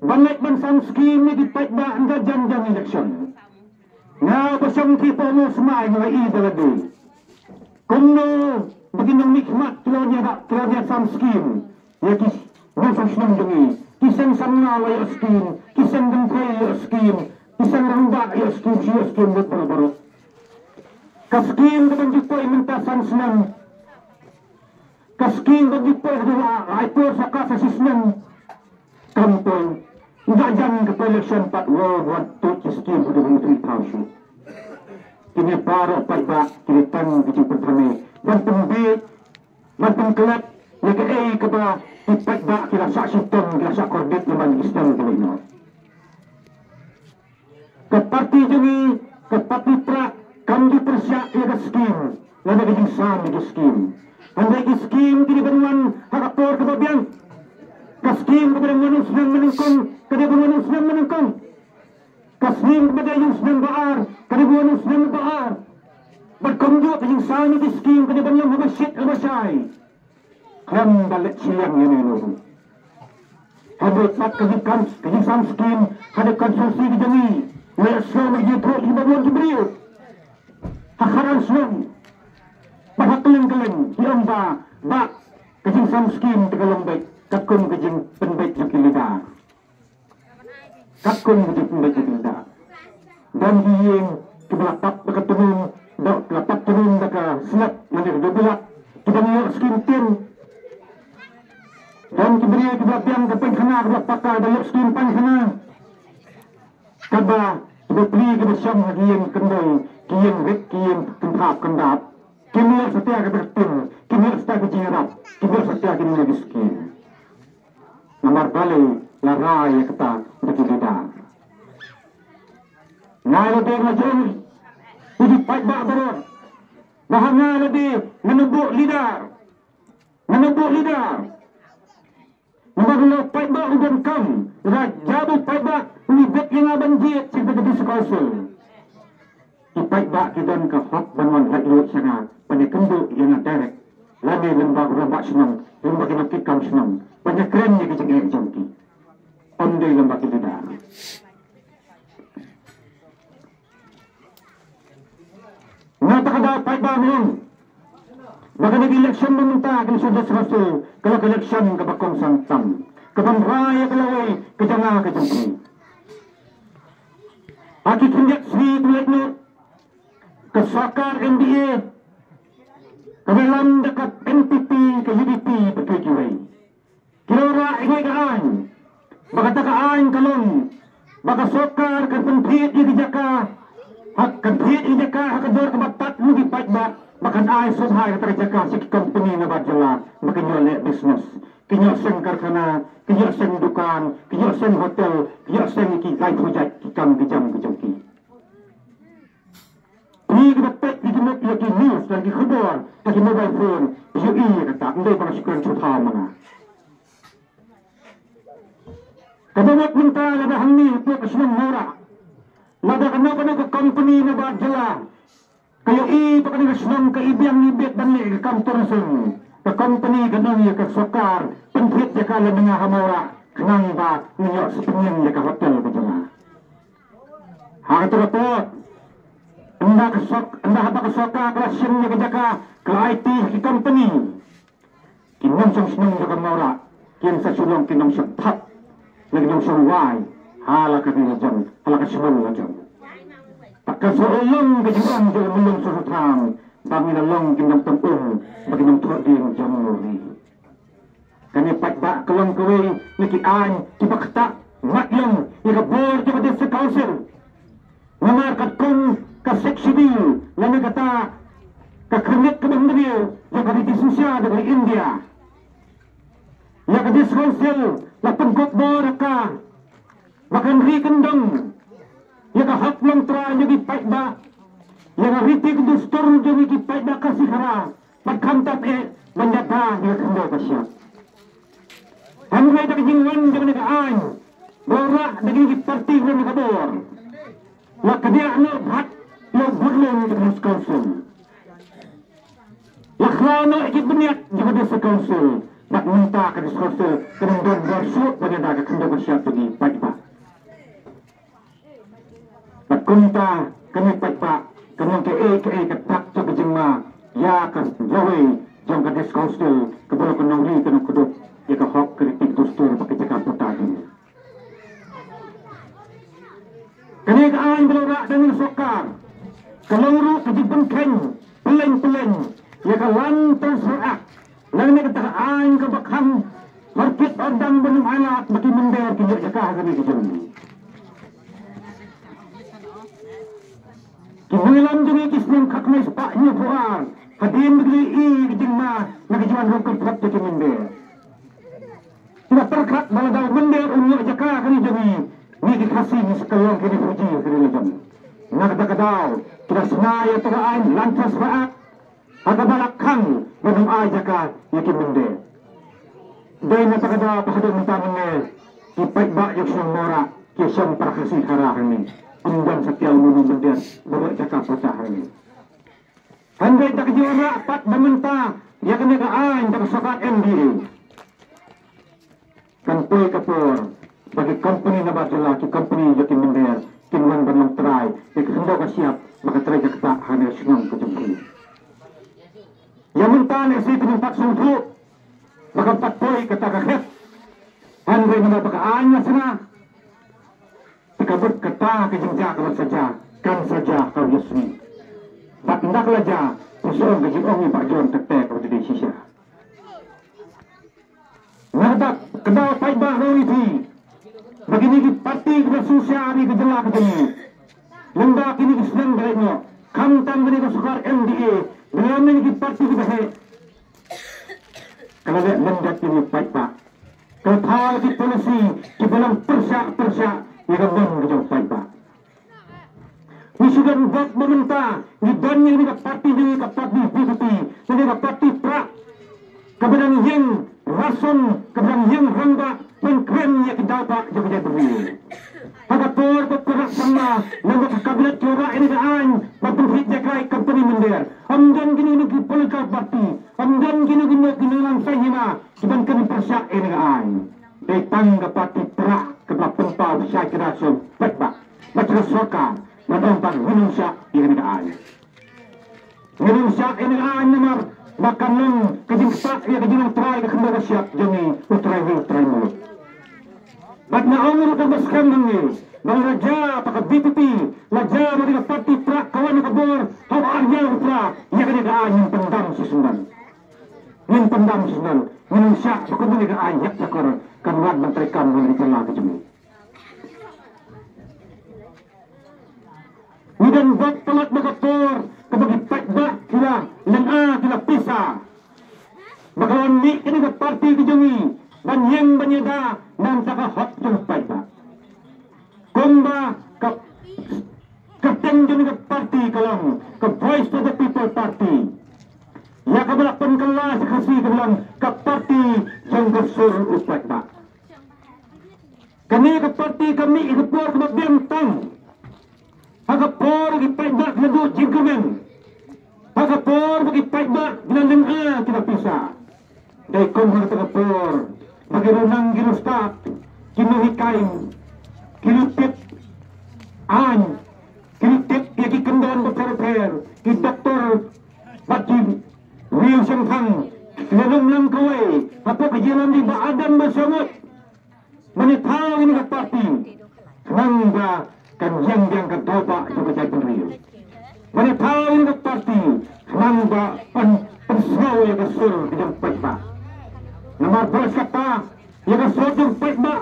ban leit ban sam skim ïa ki paidbah ynda jan jan election. Nga ba shong ki por mo smai nga la i da lade kumno ba ki nongmihkhmat ki la wan ïa, ki la wan ïa sam skim ïa ki nongshong shnong jong ngi. Ki seng samla la ïoh skim, ki seng kynthei ïoh skim, ki seng rangbah ïoh skim, shi ïoh skim lut baroh baroh. Ka skim ka ban ju poi mynta san snem, ka skim ka ban ju poi hadien lai por sa ka sa shi snem. Kam poi. Ynda jan ka election pat, wow, wan tuid ki skim ka dei ban three thousand. Kine baroh paidbah ki dei tang ki jingpynthame ban pynbiej, ban pynklet ïa kaei kaba ki paidbah ki la shah shitom, ki la shah kordit lem bad ki snem ki leit noh. Ka party jong ngi, ka party Prah, kam ju pyrshah ïa ka skim lane ka jingsam ïa ka skim. Hynrei ki skim ki dei ban wan ha ka por kaba biang. Ka skim kaba dang wan u snem ba nyngkong ka dei ban wan u snem ba nyngkong. Ka skim kaba dang wan u snem ba ar ka dei ban wan u snem ba ar. Bad kumjuh ka jingsam ïa ka skim ka dei ban long haba shit haba shai. Ym da leh shiliang ïa no no ruh. Hynrei pat ka jingsam, ka jingsam skim ha ka constituency ka jong ngi, leh shuh ma ki jingthoh ki ba bun ki briew ha khadar shnong bad ha kylleng kylleng ki ong ba, ba ka jingsam skim te ka long beit katkum ka jingpynbeit jong ki leader. Katkum ka jingpynbeit jong ki leader. Don ki ïing kiba la pap da ka tnum, da la pap tnum da ka slab lane da ka bilak, kiba ngi ïoh skim tin. Don ki briew kiba la biang ka painkhana, kiba la paka, da ïoh skim painkhana. Katba ki bapli kiba shong ha ki ïing kyndong, ki ïing rit, ki ïing kynthap kyndap, kim ïoh satia kata ka tin, kim ïoh satia ka jingïarap, kim ïoh satia kine ki skim. Namar balei? La rai ïa kata da ki leader. Nga la dei nga jong, ïa ki paidbah baroh, ba ha nga la dei ngan ym buh leader. Ngan ym buh leader. Namar u paidbah u donkam, lada jia u paidbah u bit ïa nga ban jied sha ka District Council. Ki paidbah ki don ka hok ban wan laitluid sha nga, ban ïakynduh ïa nga direct. Lane lyngba u rangbah shnong, lyngba ki nongkitkam shnong, ban ïakren ïa ki jingeh jong ki. Ym dei lyngba ki leader. Nga ta ka daw paidbah, mlong ba kane ka election ba mynta ka election District Council ka long ka election kaba kongsan tam, kaban rai ïa ka lawei ka jong nga ka jong phi. Ha ki khyndiat sngi ba la leit noh, ka sorkar M D A kaba lam da ka N P P, ka U D P bad kiwei kiwei, ki la wanrah ïa ka aiñ, ba kata ka aiñ ka long ba ka sorkar kan pynthied ïa ki jaka, ha, kan thied ïa ki jaka ha ka dor kaba tad na ki paidbah, ba kan ai sngewbha ïa kata ka jaka sha ki company nabar jylla ba kin ïoh leh business, kin ïoh seng karkhana, kin ïoh seng dukan, kin ïoh seng hotel, kin ïoh seng ïa ki lai project, ki kam ki jam ki jong ki. Phi kiba peit ïa ki mo-, ïa ki news, ïa ki khubor ha ki mobile phone, phi ïohi ïa kata, ym dei ba nga shu kren shu thaw ma nga. Kaba mut mynta lada hangne hapoh ka shnong Mawrah, lada kano kano ka company nabar jylla ka ïohi ba kane ka shnong ka ibiang ibit ban leh ka kam tourism, ka company kan ong ïa ka sorkar pynthied jaka lada nga ha Mawrah, khnang ba ngin ïoh sngewthuh ïa ka hotel ka jong nga. Ha kata ka por, ynda ka sork-, ynda haba ka sorkar ka la shim ïa ka jaka, ka la aiti ha ki company, ki nongshong shnong jong ka Mawrah kin sa shu long ki nongshong thap, ne ki nongshong wai ha la ka ri la jong, ha la ka shnong la jong. Te kan sa long ka jingong jong u Myllung Soso Tham ba ngin long ki nongthoh um bad ki nongthoh dieng jong u ri. Kane paidbah ka long kawei na ki aiñ kiba ktah mat ïa ka bor jong ka District Council. Namar katkum ka Sixth Schedule lane kata ka khyrnit kaba hynriew jong ka riti synshar jong ka India, ïa ka District Council la pynkup bor ïa ka ba kan ri kyndong ïa ka hok longtrai jong ki paidbah, ïa ka riti ka dustur jong ki paidbah Khasi Khara, bad khamtam eh ban ïada ïa ka khyndew ka shyiap. Hynrei da ka jingwan jong kane ka aiñ ba la wanrah da kine ki parti kiba don ka bor, la kdiah noh bha ïa u budlong jong ka District Council. La khlaw noh ïa ki bniat jong ka District Council, bad mynta ka District Council kan ym don bor shuh ban ïada ka khyndew ka shyiap jong ki paidbah. Bad kumta kane paidbah kan long kaei kaei ka dak jong ka jingma ïa ka lawei jong ka District Council kaba long ka nongri ka nongkdup ïa ka hok, ka riti, ka dustur bad ka jaka pata jong ngi. Kane ka aiñ ba la wanrah da ka sorkar ka long ruh ka jingpynkheiñ pylleng pylleng ïa ka Land Transfer Act, lane kata ka aiñ kaba khang hor kit hor dang ban ym ailad ba ki mynder kin ïoh jaka ha kane ka jylla. Ki nongïalam jong ngi ki snem khatkhyndai spah hynñiewphew ar hadien ba ki la ïohi ïa ka jingma na ka jingwan rung kyrpad jong ki mynder. Ki la pyrkhat ba lada u mynder um ïoh jaka ha kane jong ngi, ngi ki Khasi ngi sa kylla long ki refugee ha kane la jong. Na kata ka daw ki la shna ïa kata ka aiñ Land Transfer Act ha kaba la khang ban ym ai jaka ïa ki mynder. Dei na kata ka daw ba haduh mynta mynne ki paidbah jong ka shnong Mawrah ki ïashong para Khasi Khara hangne. Ym don satia uno uno u mynder ba ïoh jaka pata hangne. Hynrei da ka jingwanrah pat ba mynta ïa kane ka aiñ da ka sorkar M D A, kan poi ka por ba ki kompani nabar jylla, ki kompani jong ki mynder kin wan ban long trai ïa ka khyndew ka shyiap bad ka trai ka ktah ha kane ka shnong ka jong phi. Ïa mynta ne shi phi nym pat sngewthuh ba kan pat poi kata ka khet. Hynrei namar ba ka aiñ la shna, te ka bud kata ka jingjia ka ban sa jia, kan sa jia ha ka ïasngi. Bad ynda ka la jia, phi shu ong ka jingong i Bah John, kata ka ba dei shisha. Nangta ka daw paidbah, nga ong ïa phi ba kine ki parti kiba sngewsih ha ka jylla ka jong ngi, lymda kine ki snem ba la ïaid noh, khamtam kane ka sorkar M D A, ba la ïaid, kine ki parti kiba heh, ka la leh lyndet ïa kine ki paidbah. Ka la thaw ki policy kiba long pyrshah pyrshah ïa ka mon ka jong u paidbah. Ngi shu don bok ba mynta ngi don ïa kane ka parti, ïa ka parti V P P, ïa ka parti prah, kaba dang ïeng ration, kaba dang ïeng rangbah ban kren ïa ki daw bah jong ka jaitbynriew. Ha ka por ba u Conrad Sangma lem bad ka cabinet ki wanrah ïa kane ka aiñ ban pynkhih jaka ïa ki kompani mynder, ym don kine kine ki political party, ym don kine kine ki nongïalam saiñ hima kiban kren pyrshah ïa kane ka aiñ. Dei tang ka parti prah kaba la pynpaw shai kynda sha u paidbah bad sha ka sorkar ban ong ba ngin ym shah ïa kane ka aiñ. Ngin ym shah ïa kane ka aiñ namar ba kan long ka jingktah ïa ka jinglong trai ka khyndew ka shyiap jong ngi, u trai ri u trai muluk. Bad nga ong ruh tang ba skhem hangne ba la jia ba ka V P P, la jia ba dei ka parti prah ka wan ha ka bor ha u ar hajar arphew phra, ïa kane ka aiñ ngin pyndam shisyndon. Ngin pyndam shisyndon, ngin ym shah ba kumne ka aiñ heh shakor kan wan ban treikam ha ka jylla ka jong ngi. Ngi don bok palat ba ka por kaba ki paidbah ki la lynga, ki la pisa ba ka wan mih kane ka parti ka jong ngi ban ïeng ban ïada na ka bynta ka hok jong u paidbah. Kumba ka kyrteng jong ka parti ka long ka Voice of the People Party, ïa kaba la pynkylla sha Khasi kaba long ka parti jong ka sur u paidbah. Kane ka parti ka mih ha ka por kaba biang tam, ha ka por ba ki paidbah ki la duh jingkyrmen, ha ka por ba ki paidbah ki la lynga, ki la pisa. Dei kum ha kata ka por ba ki riewniam, ki riewstad, ki nonghikai, ki riewtip aiñ, ki riewtip ïa ki kyndon bapher bapher, ki doktor bad ki riew shemphang, ki la long lang kawei hapoh ka jingïalam jong i Bah Ardent Moshoeshoit. Ban ïathaw ïa kane ka parti khnang ba kan ïeng biang ka daw bah jong ka jaitbynriew. Ban ïathaw ïa kane ka parti khnang ba kan pynsngew ïa ka sur ka jong u paidbah. Namar ba la shah kata ïa ka sur jong u paidbah,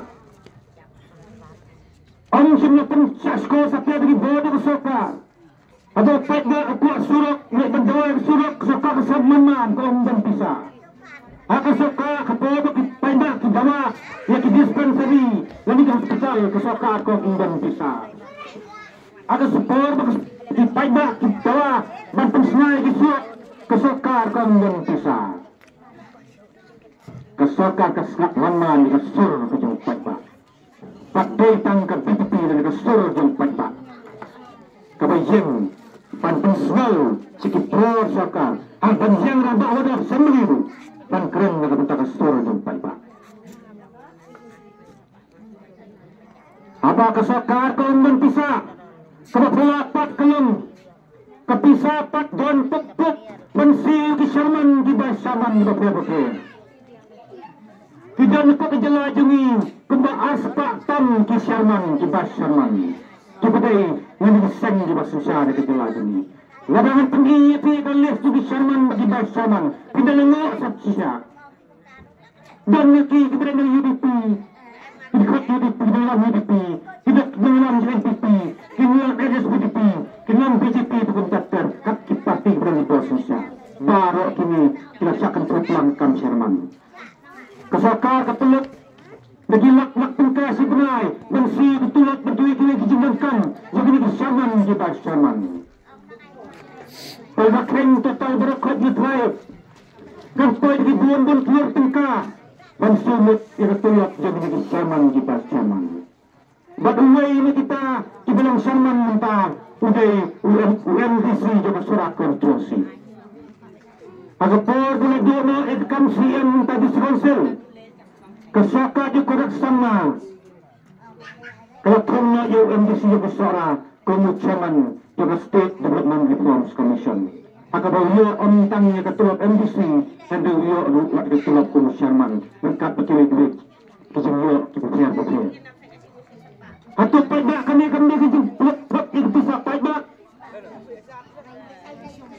ym shym la pynshah shkor satia da ki bor jong ka sorkar. Haba u paidbah u kwah surok, leit ban dawa ïa ka surok, ka sorkar ka sngap man man, ka ym don pisa. Ha ka sorkar, ka por ba ki paidbah ki dawa ïa ki dispensary lane ki hospital, ka sorkar ka ym don pisa. Ha ka por ba ki paidbah ki dawa ban pynshna ïa ki surok, ka sorkar ka ym don pisa. Ka sorkar ka sngap man man ïa ka sur ka jong u paidbah. Bad dei tang ka V P P lane ka sur jong u paidbah kaba ïeng ban pynsngew sha ki bor sorkar, ha ban ïeng rangbah wad assembly ruh ban kren na ka bynta ka sur jong u paidbah. Haba ka sorkar ka ym don pisa, kaba phylla pat ka long ka pisa pat don puk puk ban siew ki chairman, ki vice chairman kiba pher bapher. Ki don hapoh ka jylla jong ngi kumba arspah tam ki chairman, ki vice chairman, kiba dei na ki seng kiba shisha na ka jylla jong ngi. Lada ngan pyni ïa phi ka list jong ki chairman bad ki vice chairman, phin da lyngngoh shisha. Don na ki kiba dei na U D P, ki dkhot U D P, ki nongïalam U D P, ki dkhot nongïalam N P P, ki nongïalam N S P D P, ki nongïalam B J P, bad kumta ter, kat ki parti kiba dang bos shisha. Baroh kine ki la shah kynthup lang kam chairman. Ka sorkar ka pynlut da ki lak lak tyngka shi bnai ban siew ki tulop, ban siew kine ki jingdonkam jong kine ki chairman, ki vice chairman. Pynban ka kheiñ total baroh khoit ngi trai kan poi da ki bun bun klur tyngka ban siew lut ïa ka tulop jong kine ki chairman, ki vice chairman. Bad uwei na kita kiba long chairman mynta u dei u M-, u M D C jong ka Sohra constituency. Ha ka por ba la duh noh ïa ka kam C E M mynta District Council, ka sorkar jong u Conrad Sangma ka la thung noh ïa u M D C jong ka Sohra kum u chairman jong ka State Development Reforms Commission. Ha kaba u ïoh ym tang ïa ka tulop M D C, hynrei u ïoh ruh wat ka tulop kum u chairman ryngkat bad kiwei kiwei ki jingïoh kiba pher bapher. Hato paidbah kane kam dei ka jingpynlut phot ïa ka pisa paidbah?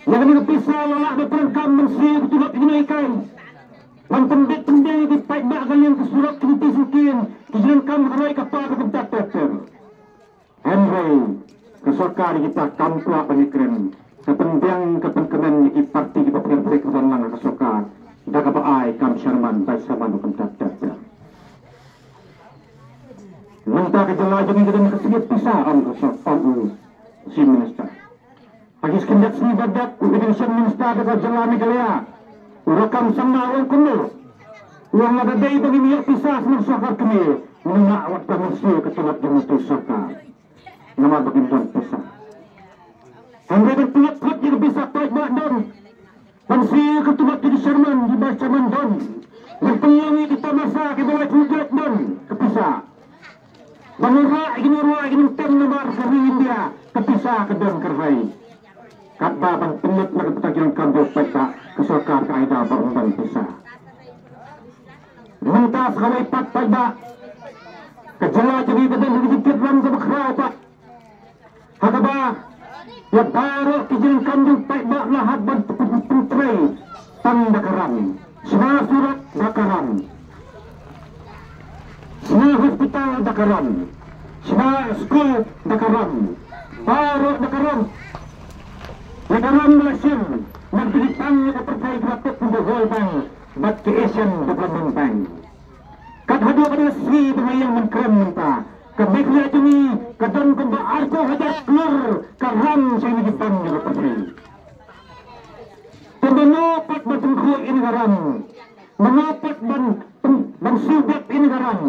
Ïa kane ka pisa la lah da u tyrkhong ban siew ka tulop ïa kine ki kai, ban pynbeit pynbiang ïa ki paidbah, ka liang ka surok, ki niti syngkien, ki jingdonkam ha ka roi ka par, ka bynta ter ter. Hynrei ka sorkar ïa kita kam kwah ban ïakren, ka pynbiang ka pynkmen ïa ki parti kiba pher pher kiba don lang ha ka sorkar da kaba ai kam chairman, vice chairman, ka bynta ter ter. Mynta ka jylla jong ngi ka don ka sien pisa, ong ka sor-, ong u Chief Minister. Ha ki khyndiat sngi ba dep, u Education Minister ka jylla Meghalaya, u Rakkam Sangma, u ong kumno? U ong lada dei ba ngim ïoh pisa sha sorkar kmie, ngin ïoh wat ka mynsiem ka tulop jong u sorkar. Namar ba ngim don pisa. Hynrei ban pynlut phot ïa ka pisa paidbah don. Ban siew ka tulop jong ki chairman, ki vice chairman don. Ban pynlong ïa ki tamasa kiba la pynjot don ka pisa. Ban wanrah ïa ki nongrwai, ïa ki nongtem namar ka ri India ka pisa ka don kyrhai. Katba ban pynlut na ka bynta ki jingdonkam jong u paidbah, ka sorkar ka ai daw ba ym don pisa. Mynta sa kawei pat paidbah, ka jylla jong ngi ka don ha ka jingkit rang kaba khraw pat. Ha kaba ïa baroh ki jingdonkam jong u paidbah la hap ban pyn-, pyntrei tang da ka ram. Shna surok da ka ram. Shna hospital da ka ram. Shna skul da ka ram. Baroh da ka ram. Ïa ka ram la shim na ka bynta ïa ka pyrthei, ka la tip kum ka World Bank bad ka Asian Development Bank. Kat haduh ka sngi ba nga ïeng ban kren mynta, ka Meghalaya jong ngi ka don kumba arphew hajar klur ka ram sha kine ki bank jong ka pyrthei. Te mano pat ban pynkhuid ïa kane ka ram? Mano pat ban, ban, ban siew beit ïa kane ka ram?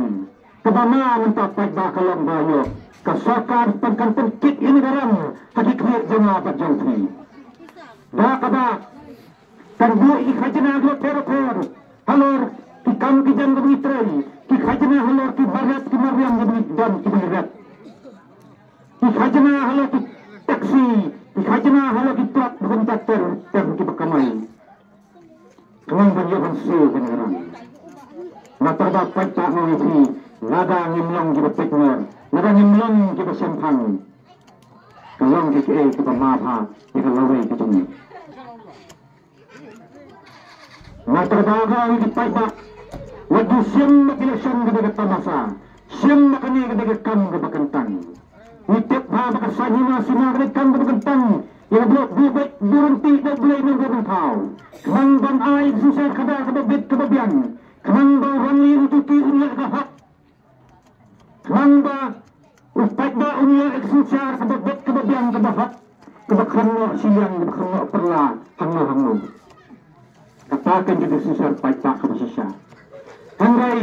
Kaba ma mynta paidbah ka long ba ïoh ka sorkar pan kan pynkit ïa kane ka ram ha ki khlieh jong nga bad jong phi. Da kaba kan buh ïa ki khajna kiba pher bapher halor ki kam ki jam kiba ngi trei, ki khajna halor ki mariang ki mariang kiba ngi don kiba ngi rep, ki khajna halor ki taxi, ki khajna halor ki truck, ba kumta ter ter kiba kamai. Khnang ban ïoh ban siew kane ka ram. Nangta da paidbah nga ong ïa phi, lada ngim long kiba peit ngor, lada ngim long kiba shemphang, ka long kaei kaei kaba ma bha ïa ka lawei ka jong ngi. Nangta da nga ong ïa ki paidbah, wat ju shim ba ka election ka dei ka tamasa, shim ba kane ka dei ka kam kaba kyntang. Ngi tip bha ba ka saiñ hima sima ka dei ka kam kaba kyntang ïa ka buh buh beit buh ryntih da U Blei na ka bynta. Khnang ban ai ka synshar khadar kaba bit kaba biang, khnang ba u rangbah u juti un leh ka hok, khnang ba u paidbah un leh ka synshar kaba bit kaba biang kaba hok, kaba khlem noh shiliang, kaba khlem noh pyrla hangno hangno. Kata ka dei ka synshar paidbah kaba shisha. Hynrei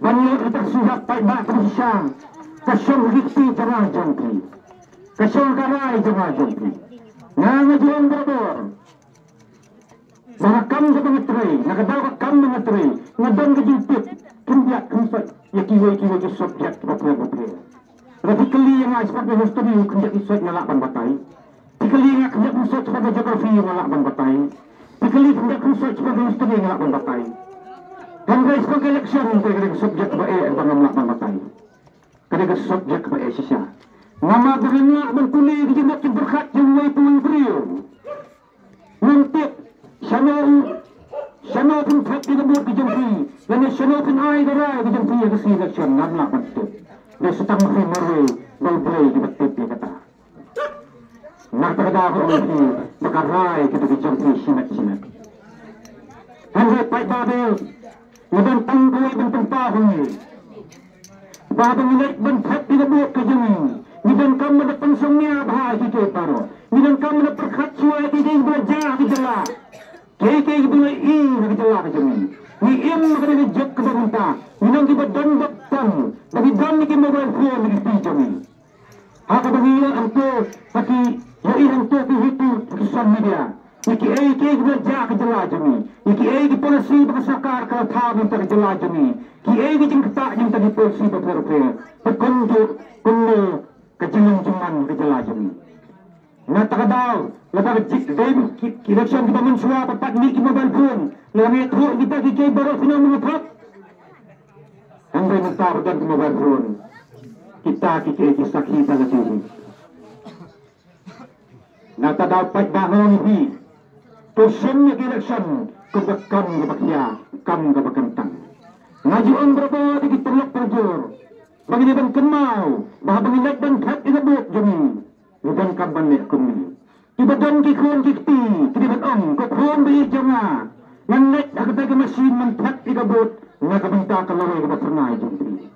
ban ïoh kata ka synshar paidbah kaba shisha, ka shong ha ki kti jong nga jong phi, ka shong ha ka rai jong nga jong phi. Nga nga ju ong barabor, na ka kam kaba nga trei, na ka daw ka kam ba nga trei, nga don ka jingtip khyndiat khynsoit ïa kiwei kiwei ki subject bapher bapher. Lada phi kylli ïa nga shaphang ka history, khyndiat khynsoit nga lah ban batai. Phi kylli ïa nga khyndiat khynsoit shaphang ka geography, nga lah ban batai. Phi kylli khyndiat khynsoit shaphang ka history, nga lah ban batai. Hynrei shaphang ka election, ka dei ka subject ba eh ba ngam lah ban batai. Ka dei ka subject ba eh shisha. Namar ba ngam lah ban pule ki jingmut jingpyrkhat jong uwei pa uwei u briew. Ngam tip shano u, shano phin thep ïa ka vote ka jong phi, lane shano phin ai ka rai ka jong phi ha ka sngi election, ngam lah ban tip. Dei sa tang ma phi marwei ba U Blei uba tip ïa kata. Nangta ka daw ka ong ïa phi ba ka rai ka dei ka jong phi shimet shimet. Hynrei paidbah, nga don tang kawei ban pynpaw ha ngi. Ba haba ngi leit ban thep ïa ka vote ka jong ngi, ngi donkam ban da pynsong nia bha ïa kiei kiei baroh. Ngi donkam ban da pyrkhat shuwa ïa kiei kiei ba la jia ha ka jylla, kiei kiei ba la ïohi ha ka jylla ka jong ngi. Ngi im ha kane ka juk kaba mynta, ngi long kiba don bad tam, ba ngi don ïa ki mobile phone ha ki kti jong ngi. Ha kaba ngi ïoh hangto, ha ki, ïohi hangto ki hitu ha ki social media. Ïa kiei kiei kiba la jia ha ka jylla jong ngi, ïa kiei ki policy ba ka sorkar ka la thaw na ka bynta ka jylla jong ngi, kiei ki jingktah na ka bynta ki policy bapher bapher, bad kumjuh kumno ka jinglong jingman ka jylla jong ngi. Na kata ka daw, lada ka jik dei ki, ki election kiba mynshuwa ba pat mih ki mobile phone, lada ngi ïathuh kita ki kiei baroh phi ong mynta pat. Hynrei mynta ba don ki mobile phone, kita ki kiei ki sakhi ba la jia. Na kata ka daw paidbah nga ong ïa phi, to shim ïa ki election kum ka kam kaba khia, kam kaba kyntang. Nga ju ong barabor ïa ki paralok parajor ba ngi dei ban kynmaw ba haba ngi leit ban thep ïa ka vote jong ngi, ngi donkam ban leh kumne. Kiba don ki khun ki kti ki dei ban ong, ko khun ba ïeit jong nga, ngan leit ha kata ka machine ban thep ïa ka vote na ka bynta ka lawei kaba phyrnai jong phi.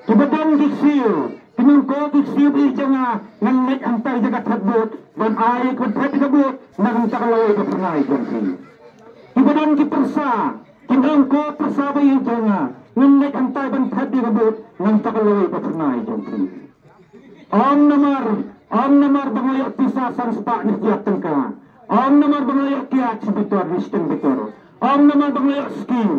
Kiba don ki ksiew kin ong, ko ki ksiew ba ïeit jong nga, ngan leit hangtai ha ka thep vote ban ai ka thep ïa ka vote na ka bynta ka lawei kaba phyrnai jong phi. Kiba don ki pyrsa kin ong, ko pyrsa ba ïeit jong nga, ngan leit hangtai ban thep ïa ka vote na ka bynta ka lawei kaba phyrnai jong phi. Ym namar, ym namar ba nga la ïoh pisa san spah ne phra tyngka. Ym namar ba nga la ïoh kiad shi bitor ne shiteng bitor. Ym namar ba nga la ïoh skim.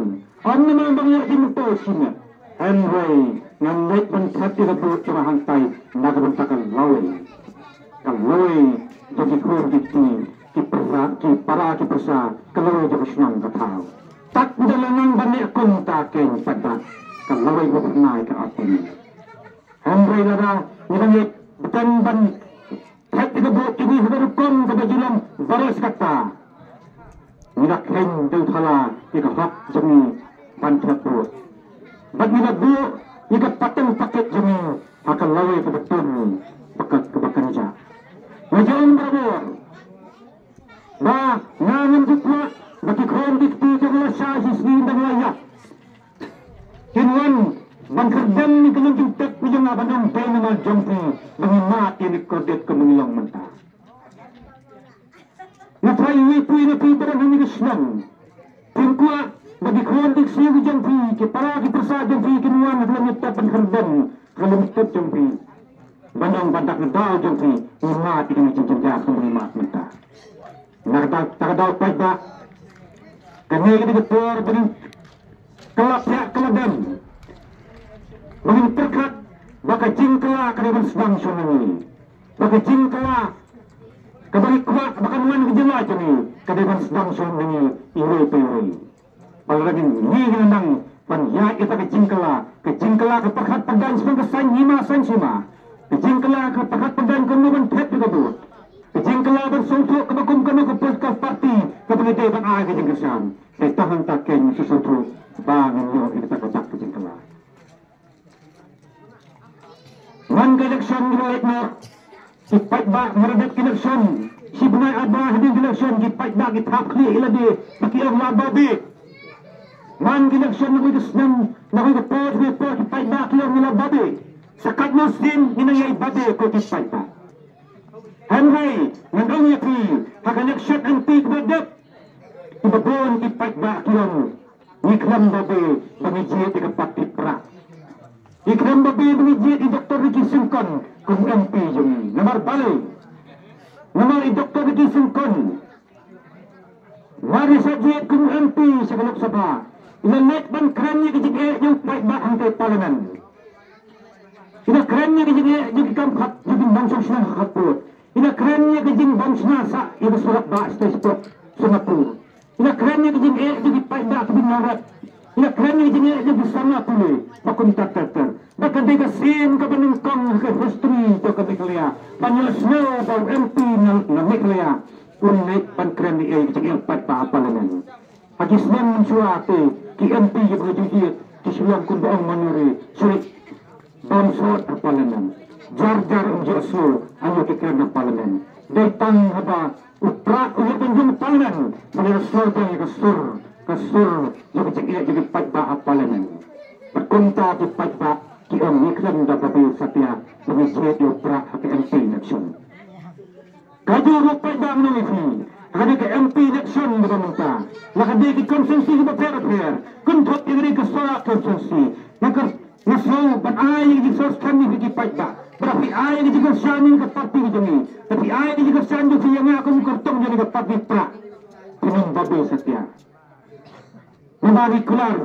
Ym namar ba nga la ïoh jingmyntoi shi miet. Hynrei ngan leit ban thep ïa ka vote jong nga hangtai na ka bynta ka lawei. Ka lawei jong ki khun ki kti, ki para, ki para ki pyrsa, ka lawei jong ka shnong ka thaw. Tad ngi dang nang ban leh kumta kein paidbah, ka lawei kaba phyrnai ka ap ïa ngi. Hynrei lada ngi dang ïa bteng ban thep ïa ka vote jong ngi ha ka rukom kaba ju long baroh shi katta, ngi la kheiñ dewthala ïa ka hok jong ngi ban thep vote. Bad ngi la buh ïa ka pateng paket jong ngi ha ka lawei kaba tun, ba ka, kaba kynjah. Nga ju ong barabor ba nga ngam ju kwah ba ki khun ki kti jong nga la shah shisngi dang la ïap. Kin wan ban kyrdan ïa ka jingjynjar ka jong nga ban ong dei namar jong phi ba ngi mad ïa kane ka kordit kumba ngi long mynta. Nga trai ïa phi, na phi baroh hangne ha ka shnong, phin kwah ba ki khun ki ksiew jong phi, ki para ki pyrsa jong phi kin wan ha ka lyndet ban kyrdan ha ka lyndet jong phi ban ong ba da ka daw jong phi ngi mad ïa kane ka jingjynjar kumba ngi mad mynta. Na kata ka daw paidbah, kane ka dei ka por ba ngin kylla thiah kylla dem, ba ngin pyrkhat ba ka jingkylla ka dei ban sdang shuh na ngi, ba ka jingkylla kaba ngi kwah ba kan wan ha ka jylla jong ngi ka dei ban sdang shuh na ngi iwei pa iwei. Ba lada ngi, ngi ngi nang ban ïaid ïa kata ka jingkylla, ka jingkylla ka pyrkhat pyndaiñ shaphang ka saiñ hima saiñ sima, ka jingkylla ka pyrkhat pyndaiñ kumno ban thep ïa ka vote, ka jingkylla ban sngewthuh kaba kum kano ka political party kaba ngi dei ban ai ka jingkyrshan. Te tang hangta kein ngi sngewthuh ba ngin ïoh ïa kata ka dak ka jingkylla. Man ka election ngi la leit noh, ki paidbah, mar la dep ka election, shi bnai ar bnai hadien ka election, ki paidbah ki thap khlieh ïa lade ba ki ong la babe. Man ka election na kawei ka snem, na kawei ka por, kawei ka por, ki paidbah ki ong la babe. Sa katno sien ngi nang ïai babe ko ki paidbah. Hynrei ngan ong ïa phi, ha ka election M P kaba dep, kiba bun ki paidbah ki ong, ngi khlem babe ba ngi jied ïa ka party prah. Ngi khlem babe ba ngi jied ïa i Doktor Ricky Syngkon kum u M P jong ngi. Namar balei? Namar i Doktor Ricky Syngkon, mar i sa jied kum u M P sha ka Lok Sabha, i la leit ban kren ïa ka jingeh jong u paidbah hangtai Parliament. I la kren ïa ka jingeh jong ki kam khap, jong ki nongshong shnong ha khappoh. I la kren ïa ka jingbym shna sah ïa ka surok ba shatei shapoh Singapore. I la kren ïa ka jingeh jong ki paidbah kiba nongrep. I la kren ïa ka jingeh jong ki samla pule ba kumta ter ter. Ba ka dei ka sien kaba nyngkong ha ka history jong ka Meghalaya ban ïohsngew ba u M P na, na Meghalaya un leit ban kren ïa ka jingeh paidbah ha Parliament. Ha ki snem mynshuwa te ki M P kiba ju jied ki shu long kumba ong Manore, shu leit bam sot ha Parliament. Jar jar ym ju ïohsngew aïu ki kren ha Parliament. Dei tang haba u Prah u ïoh ban jong Parliament ba ngi ïohsngew tang ïa ka sur, ka sur jong ka jingeh jong ki paidbah ha Parliament. Bad kumta ki paidbah ki ong ngi khlem da babe satia ba ngi jied ïa u Prah ha ka M P election. Kajuh ruh paidbah ngi ong ïa phi, ha kane ka M P election kaba mynta, la ka dei ki constituency kiba pher bapher, kynthup ïa kane ka Sohra constituency, nga kyrpad, nga sngew ban ai ïa ka jingsngew skhem ïa phi ki paidbah. Phi ai ka jingkyrshan ïa ka parti ka jong ngi. Phi ai ka jingkyrshan jong phi ïa nga kum kyrtong jong ka parti Prah. Phin ym babe satia. Namar ngi kular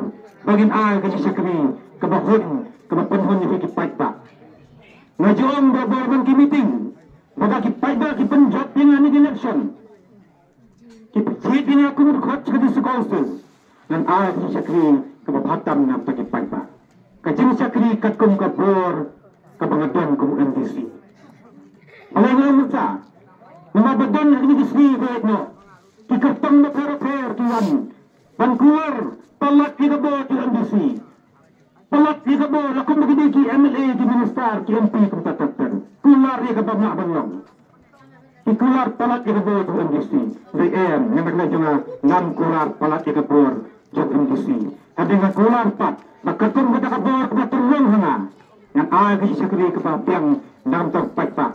ba ngin ai ka jingshakri kaba hun, kaba pynhun ïa ki paidbah. Nga ju ong barabor ban ki meeting, ba ki paidbah ki pynjop ïa nga ha kane ka election. Ki pynjop ïa nga kum u dkhot sha ka District Council. Ngan ai ka jingshakri kaba bha tam na ka bynta ki paidbah. Ka jingshakri katkum ka bor kaba nga don kum u MDC. Balei nga ong kumta? Namar ba don ha kine ki sngi ba heh noh, ki kyrtong bapher bapher ki wan ban kular palat ïa ka bor jong u MDC. Palat ïa ka bor, la kum ba ki dei ki MLA, ki minister, ki MP kumta ter ter. Kular ïa kaba mah ban long. Ki kular palat ïa ka bor jong u MDC. Hynrei em, namar kane jong nga, ngam kular palat ïa ka bor jong u MDC. Hynrei nga kular pat ba katkum kata ka bor kaba tyrlong ha nga, ngan ai ka jingshakri kaba biang na ka bynta u paidbah.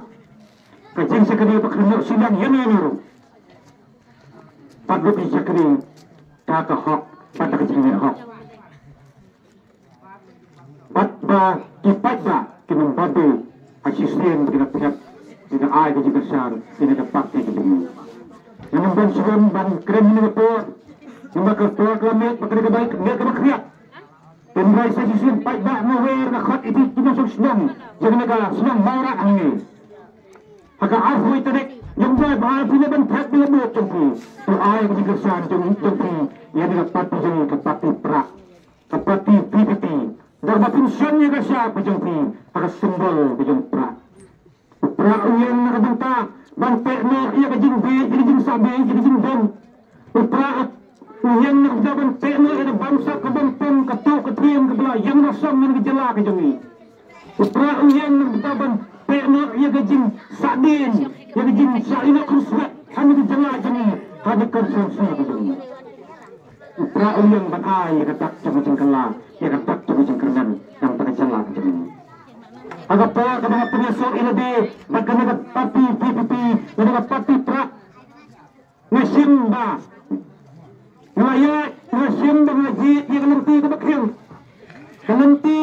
Ka jingshakri ba kynnoh shiliang ïa nga ruh. Bad ruh ka jingshakri da ka hok bad da ka jingeh hok. Bad ba ki paidbah kin ym babe ha shisien ba kin ïa thep, kin ïa ai ka jingkyrshan ïa ka parti ka jong ngi. Ngam don shuh ban kren ha kane ka por, namar ka por ka la miet bad kane ka bai ka miet kaba khriat. Hynrei sa shisien paidbah, nga wer nga khot ïa phi ki nongshong shnong jong kane ka shnong Mawrah hangne. Ha ka arphew tarik jong u bnai ba ar phi leh ban thep ïa ka vote jong phi. To ai ka jingkyrshan jong, jong phi ïa kane ka parti jong ngi, ka parti Prah, ka parti VPP. Da kaba pynshong ïa ka sha ka jong phi ha ka symbol ka jong u Prah. U Prah u ïeng na ka bynta ban pynbeit ïa ka jingbieit, ïa ka jingsahbieit, ïa ka jingdon. U Prah u ïeng na ka bynta ban pynbeit ïa ka bamsap, ka bampong, ka tuh ka triem kaba la ïeng na song na ka jylla ka jong ngi. U Prah u ïeng na ka bynta ban pynbeit ïa ka jingsahdien, ïa ka jingshah ïehnoh khuslai ha ka jylla jong ngi, ha ka constituency ka jong ngi. U Prah u ïeng ban ai ïa ka dak jong ka jingkylla, ïa ka dak jong ka jingkyrmen na ka bynta ka jylla ka jong ngi. Ha ka por kaba nga pynïasoh ïa lade bad kane ka parti VPP, kane ka parti Prah, nga shim ba nga ïa, nga shim ba nga jied ïa ka lynti kaba khim. Ka lynti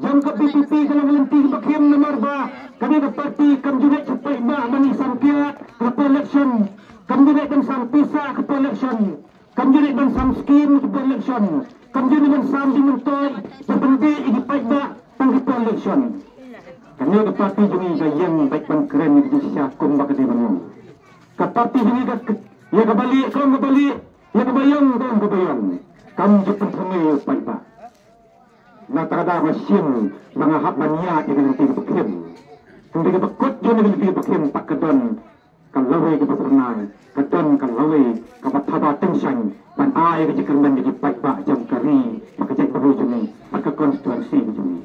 jong ka VPP ka long ka lynti kaba khim namar ba kane ka parti kam ju leit sha paidbah ban ïasam kiad ha ka por election, kam ju leit ban sam pisa ha ka por election. Kam ju leit ban sam skim ha ka por election. Kam ju leit ban sam jingmyntoi, ban pynbeit ïa ki paidbah tang ha ka por election. Kane ka parti jong ngi ka ïeng beit ban kren ïa ka jingshisha kumba ka dei ban long. Ka parti jong ngi ka k-, ïa kaba lieh ka ong kaba lieh, ïa kaba ïong ka ong kaba ïong. Kam ju pynphyrnai ïa u paidbah. Na kata ka daw nga shim ba nga hap ban ïaid ïa ka lynti kaba khim. Hynrei kaba kut jong ka lynti kaba khim pat ka don ka lawei kaba phyrnai, ka don ka lawei kaba thaba tyngshaiñ ban ai ka jingkyrmen ïa ki paidbah jong ka ri bad ka jaitbynriew jong ngi bad ka constituency ka jong ngi.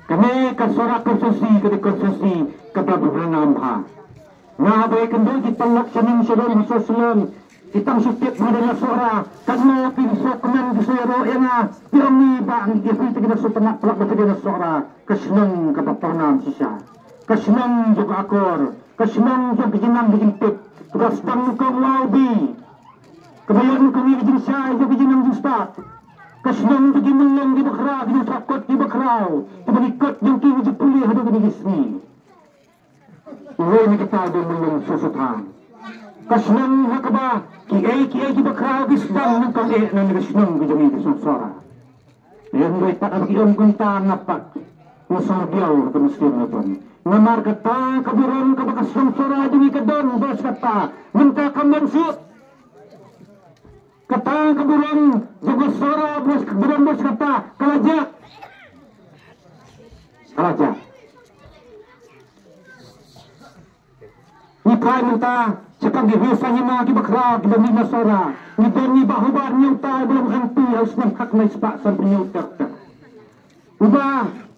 Kane ka Sohra constituency ka dei constituency kaba bha bha. Nga haba ïakynduh ki paralok sha ning sha don ha Sohra Shillong, ki tang shu tip ba nga dei na Sohra, katno ki shu kmen ki shu ïaroh ïa nga, ki ong, "Ni bah, ngi ïa phi te ki na Sohra, paralok ba phi dei na Sohra, ka shnong kaba pawnam shisha." Ka shnong jong ka akor, ka shnong jong ka jingnang ka jingtip, kaba sdang nyngkong, wow, bi. Kaba ïoh nyngkong ïa ka jingshai jong ka jingnang jingstad. Ka shnong jong ki myllung kiba khraw, ki nongthoh kot kiba khraw, kiba ngi kot jong ki, ngi ju pule haduh kine ki sngi. Uwei na kita u dei u myllung Sohsutha. Ka shnong ha kaba kiei kiei kiba khraw ki sdang nyngkong eh na kane ka shnong ka jong ngi ka shnong Sohra. Hynrei pat haba ki ong kumta nga pat nga sngew diaw ha ka mynsiem nga don. Namar kata ka burom kaba ka shnong Sohra jong ngi ka don, bad kata mynta kam don shuh. Kata ka burom jong ka Sohra, bad burom, bad kata ka la jah. Ka la jah. Ngi phai mynta shaphang ki riew saw hima kiba khraw kiba mih na Sohra. Ngi don ngi Bah Hubar Niewtai ba long MP ha u snem khatnai spah sanphew hynñiew ter ter. Uba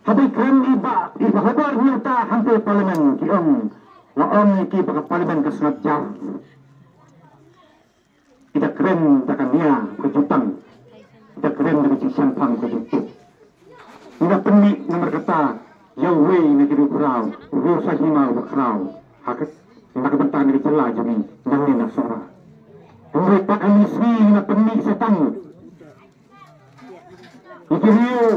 haba i kren i Bah, i Bah Hubar Niewtai hangtei Parliament, ki ong, la ong ïa ki ba ka Parliament ka sngap jar. Ki da kren da ka nia ka jutang, ki da kren da ka jingshemphang ka jutang. Ngi da pynmih namar kata ïa uwei na ki riew khraw, u riew saw hima uba khraw ha ka, na ka bynta na ka jylla jong ngi nangne na Sohra. Hynrei pat ha kine ki sngi ngi da pynmih sa tang ïa ki riew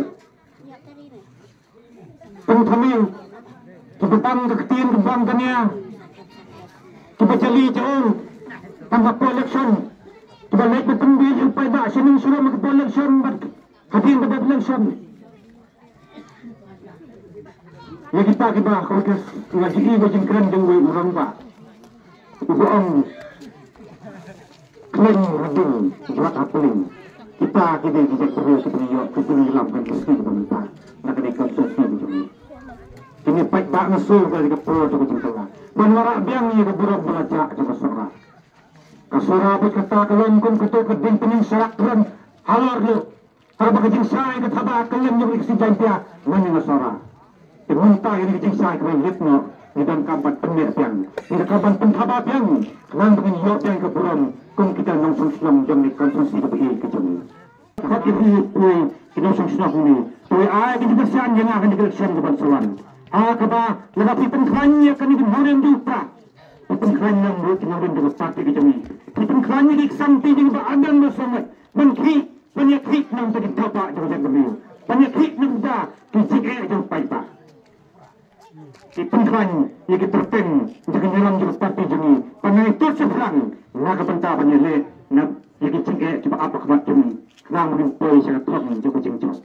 Tang thaming, kiba bang ka ktien, kiba bang ka nia, kiba jali jong, tang hapoh election, kiba leit ban pynbiej ïa u paidbah sha nongshun ruh hapoh election bad hadien kaba election. Ïa kita kiba, ka, ka, nga ju i ka jingkren jong uwei u rangbah uba ong, khlem rding jwat ha pling. Kita ki dei ki jaitbynriew kiba ngi ïoh, kiba ngi lam kan ki sngi kiba mynta na ka dei constituency ka jong ngi. Kine paidbah nga sngew ka dei ka por jong ka jingkylla ban wanrah biang ïa ka burom ba la jah jong ka Sohra. Ka Sohra bad kata ka long kum kato ka diengphna sharak kren halor ruh. Haba ka jingshai ka thaba kylleng jong ka Ri Khasi Jaiñtia, ngan ïa nga Sohra. Te mynta ïa ka jingshai ka leit noh, ngi donkam ban pynleh biang, ngi donkam ban pynthaba biang, khnang ba ngin ïoh biang ka burom kum kita nongshong shnong jong ka constituency kaba ïeit ka jong ngi. Hok ïa phi, phi ki nongshong shnong hangne, to ai ka jingkyrshan ïa nga ha kane ka election kaban sa wan. Ha kaba lada phi pynkhlaiñ ïa kane ka nongrim jong u Prah, phi pynkhlaiñ lang ruh ki nongrim jong ka party ka jong ngi. Phi pynkhlaiñ ïa ki samti jong ngi ba ardent ba sangeh ban khih, ban ïakhih na ka bynta ki paidbah jong ka jaitbynriew, ban ïakhih na ka bynta ki jingeh jong ki paidbah. Ki pynkhlaiñ ïa ki tyrpeng jong ki nongrim jong ka party jong ngi, ban nang ïathuh shaphrang na ka bynta ban ïaleh na ïa ki jingeh kiba ap ha khmat jong ngi, khnang ba ngin poi sha ka thong jong ka jingjop.